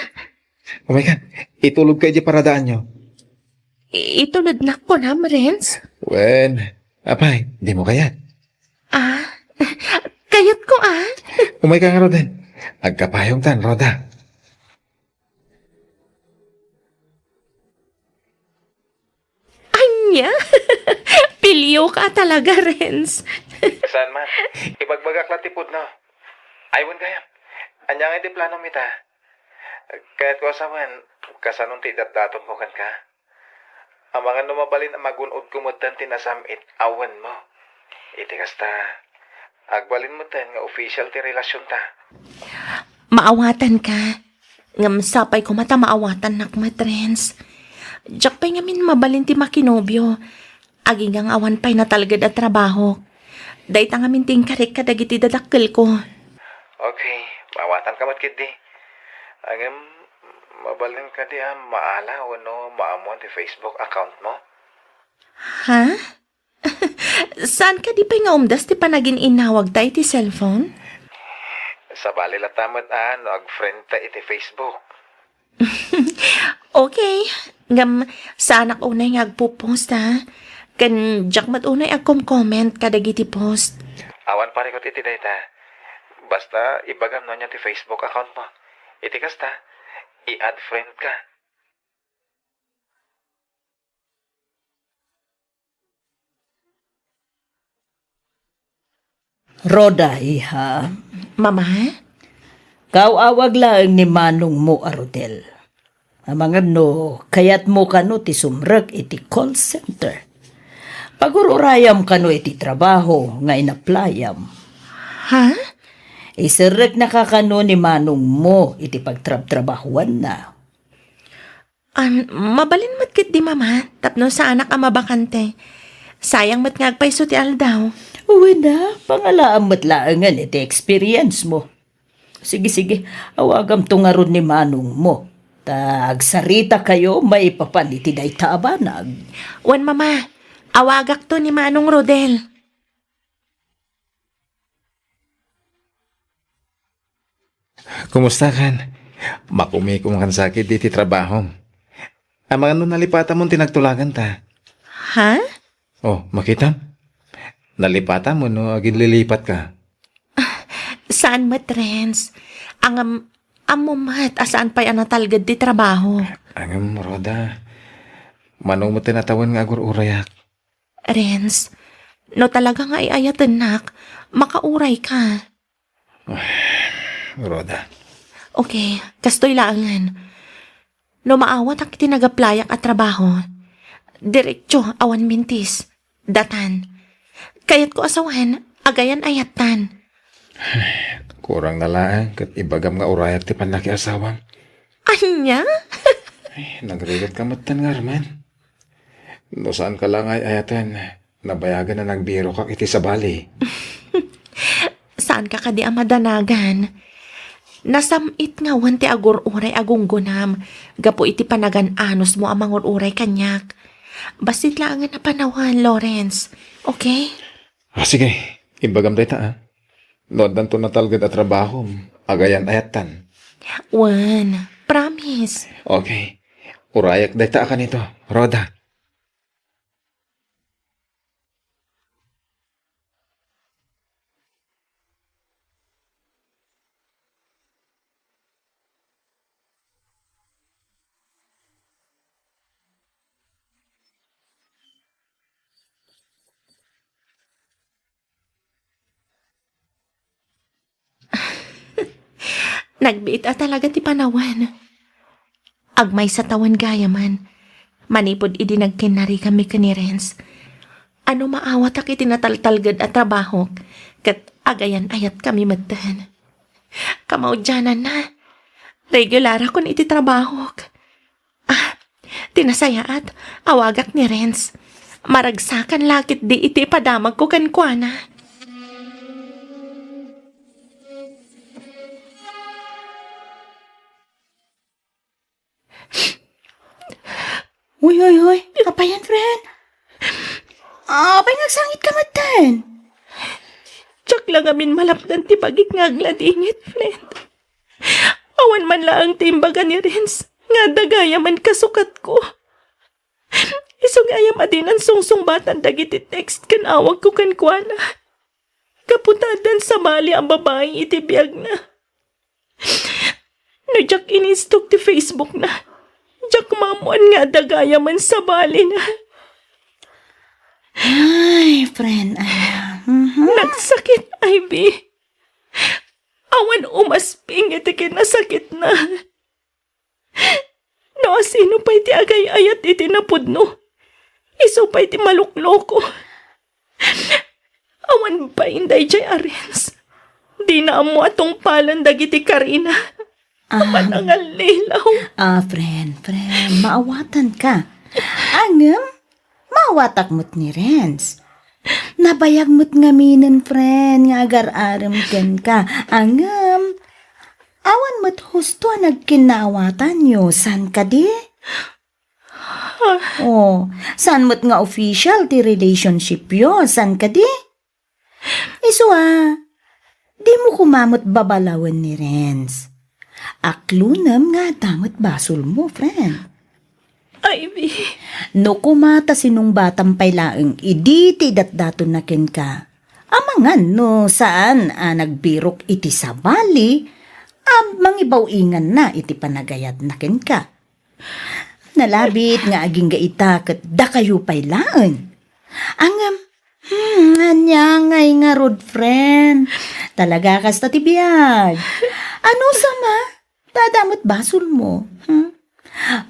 Umay ka, itulodka idiay paradaanyo. I-, itulodnak kunam, Renz? Wen, apay, dimo kayat? Ah, kayatko, ah. Umay ka ngaruden. Agkapayongtan, Roda. Ania? Pilioka talaga, Renz. Saan man? Ibagbagak la ti pudno. Ay, wen gayam. Ania ngay ti planom ita? Kayatko a sawen, kasanon ti idatdatonko kenka? Amangan no mabalin a magun-odko metten ti nasam-it a wenmo. Iti kasta, agbalin metten nga official ti relasionta. Maawatanka. Ngem sapay koma ta maawatannak met, Renz. Diak pay ngamin mabalin ti makinobio. Agingga nga awan pay natalged a trabaho. Dayta ngamin ti inkarek kadagiti dadakkelko. Okay, maawatanka met ketdi. Ngem, mabalin kadi a maala wenno maammoan ti Facebook account mo? Ha? Saan kadi pay nga umdas ti panagin-innawagta iti cellphone? Sabali latta met a no agfriendta iti Facebook. Okay. Ngem, saanak unay nga agpo-post, ha? Ken diak met unay agkom-comment kadagiti post. Awan parikut iti dayta. Basta ibagam no ania ti Facebook account mo. Iti kasta, i-add friend ka. Rhoda, iha. Mama? Kaaw-awag laeng ni manongmo a Rodel. Amangan no kayatmo kano ti sumrek iti call center. Pagur-urayam kano iti trabaho nga inaplayam. Ha? Iserreknaka kano ni manongmo iti pagtrabtrabahoanna. An, mabalin met ketdi, Mama, tapno saanak a mabakante. Sayang met nga agpayso ti aldaw. Wen a, pangalaam met laengen iti experience mo. Sige, sige, awagamto ngarud ni manongmo. Ta agsaritakayo maipapan iti dayta a banag. Wen, Mama, awagakto ni Manong Rodel. Kumusta kan? Makumikom kan sakit iti trabahom. Amangan no nalipatam ti nagtulaganta. Ha? Oh, makitam? Nalipatam wenno aginlilipat ka? Saan met, Renz. Ngem, ammo met a saan pay a natalged ti trabaho. Ngem, Rhoda, mano met ti natawen nga agur-urayak? Renz, no talaga nga ay-ayatennak, makauray ka. Rhoda. Okay, kastoy laengen. No maawatak iti nagaplayak a trabaho, diretso awan mintis, datan. Kayatko a sawen, agayan-ayattan. Kurang na laeng ket ibagam nga urayak ti pannakiasawam. Ania? Ay, nagrigat ka met tan ngarman. No saan ka la nga ay-ayaten, nabayagen a nagbirokak iti sabali. Saanka kadi a madanagan? Nasam-it ngawen ti agur-uray a gunggonam gapu iti panagan-anosmo a mangur-uray kaniak. Bassit laengen a panawen, Lawrence. Okay? Ah, sige. Ibagam dayta, ah. No addanto natalged a trabahom, agayan-ayattan. Wen, promise. Okay. Urayak dayta a kanito, Rhoda. Nagbiit a talaga ti panawen. Agmaysa tawen gayamen, manipud idi nagkinnarikammi ken ni Renz. Ano maawatak iti nataltalged a trabahok, ket agayan-ayatkami metten. Kamaudiananna, regularakon iti trabahok. Ah, ti nasayaat, awagak ni Renz. Maragsakan la ketdi iti ipadamagko kenkuana. Uy, uy, uy. Apayan, friend? Apay nga agsangit ka metten? Diak la ngamin malapdan ti bagik nga agladingit, friend. Awan man laeng ti imbaga ni Renz nga adda gayamen kasukatko. Isu gayam a dinan sungsungbatan dagiti text ken awagko kenkuana. Gapu ta addan sabali a babai iti biagna. No diak inistok ti Facebookna, diak maammoan nga adda gayamen sabalina. Ay, friend, aya. Mhm. Nagsakit, Ivy. Awan umasping iti kinasakitna. No asino pay ti agay-ayat iti napudno, isu pay ti malukloko. Awan bain daydiay a Renz. Dina ammo a tungpalen dagiti karina. Ah. Manangallilaw. Ah, friend, friend, maawatanka. Ngem, maawatak met ni Renz. Nabayag met ngaminen, friend, nga agar-arem kenka. Ngem, awan met husto a nagkinnaawatanyo, saan kadi? Oh, saan met nga official ti relationshipyo, saan kadi? Isu a, dimo koma met babalawen ni Renz. Aklonem nga adda met basolmo, friend. Ivy. No koma ta sinungbatam pay laeng idi ti idatdatonna kenka, amangan no saan a nagbirok iti sabali a mangibaw-inganna iti panagayatna kenka. Nalabit nga agingga ita ket dakayo pay laeng. Ngem, Hmm, ania ngay ngarud, friend? Talaga kasta ti biag. Ano sama? Dada met basolmo. Hmm?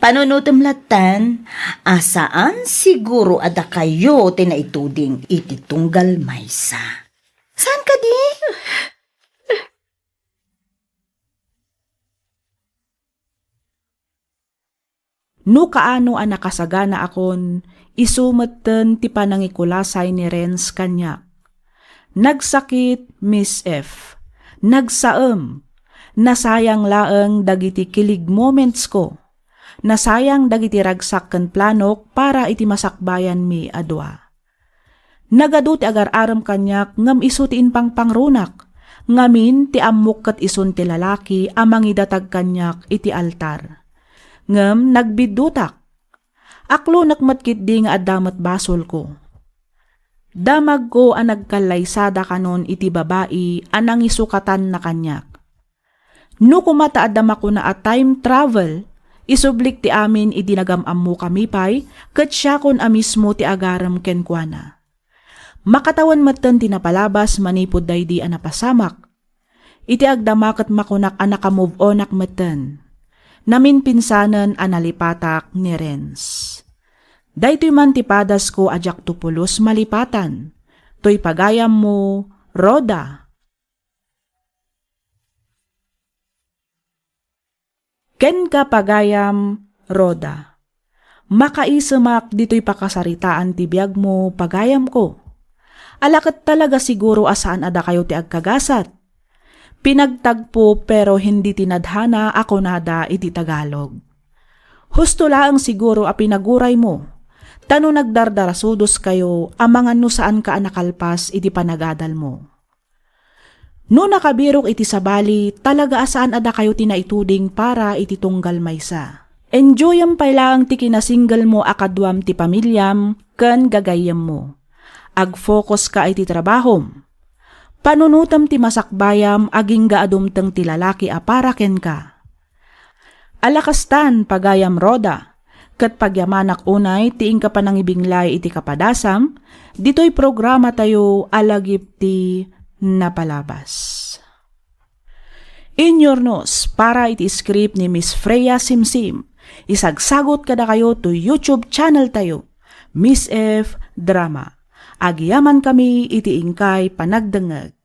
Panunotem lattan, a saan siguro a dakayo ti naituding iti tunggal maysa. Saan kadi? No kaano a nakasaganaakon, isu metten ti panangikulasay ni Renz kaniak. Nagsakit, Miss F. Nagsaem. Nasayang laeng dagiti kilig momentsko. Nasayang dagiti ragsak ken planok para iti masakbayanmi a dua. Nagadu ti agar-arem kaniak ngem isu ti impangpangrunak. Ngamin ti ammok ket isun ti lalaki a mangidatag kaniak iti altar. Ngem nagbiddutak. Aklonek met ketdi nga adda met basolko. Damagko a nagkallaysada kanon iti babai a nangisukatanna kaniak. No koma ta adda makuna a time travel, isublik ti amin idi nagam-ammokami pay, ket siakon a mismo ti agarem kenkuana. Makatawen metten ti napalabas manipud daydi a napasamak. Iti agdama ket makunak a naka-move onak metten. Naminpinsanen a nalipatak ni Renz. Daytoy man ti padasko a diakto pulos malipatan. Toy pagayammo, Rhoda. Kenka pagayam, Rhoda. Makaisemak ditoy pakasaritaan ti biagmo, pagayamko. Ala ket talaga siguro a saan a dakayo ti agkagasat. Pinagtagpo pero hindi tinadhana a kunada iti Tagalog. Husto laeng siguro a pinaguraymo, ta no nagdardarasudoskayo, amangan no saanka a nakalpas iti panagadalmo. No nakabirok iti sabali, talaga a saan a dakayo ti naituding para iti tunggal maysa. Enjoyem pay laeng ti kinasinggelmo a kaduam ti pamiliam ken gagayyemmo. Agfokuska iti trabahom. Panunotem ti masakbayam agingga a dumteng ti lalaki a para kenka. Ala kastan, pagayam Rhoda, ket pagyamanak unay ti inka panangibinglay iti kapadasam, ditoy programatayo a lagip ti napalabas. Inyurnos para iti script ni Miss Freya Simsim, isagsagot kadakayo to YouTube channel tayo, Miss F Drama. Agyamankami iti inkay panagdengngeg.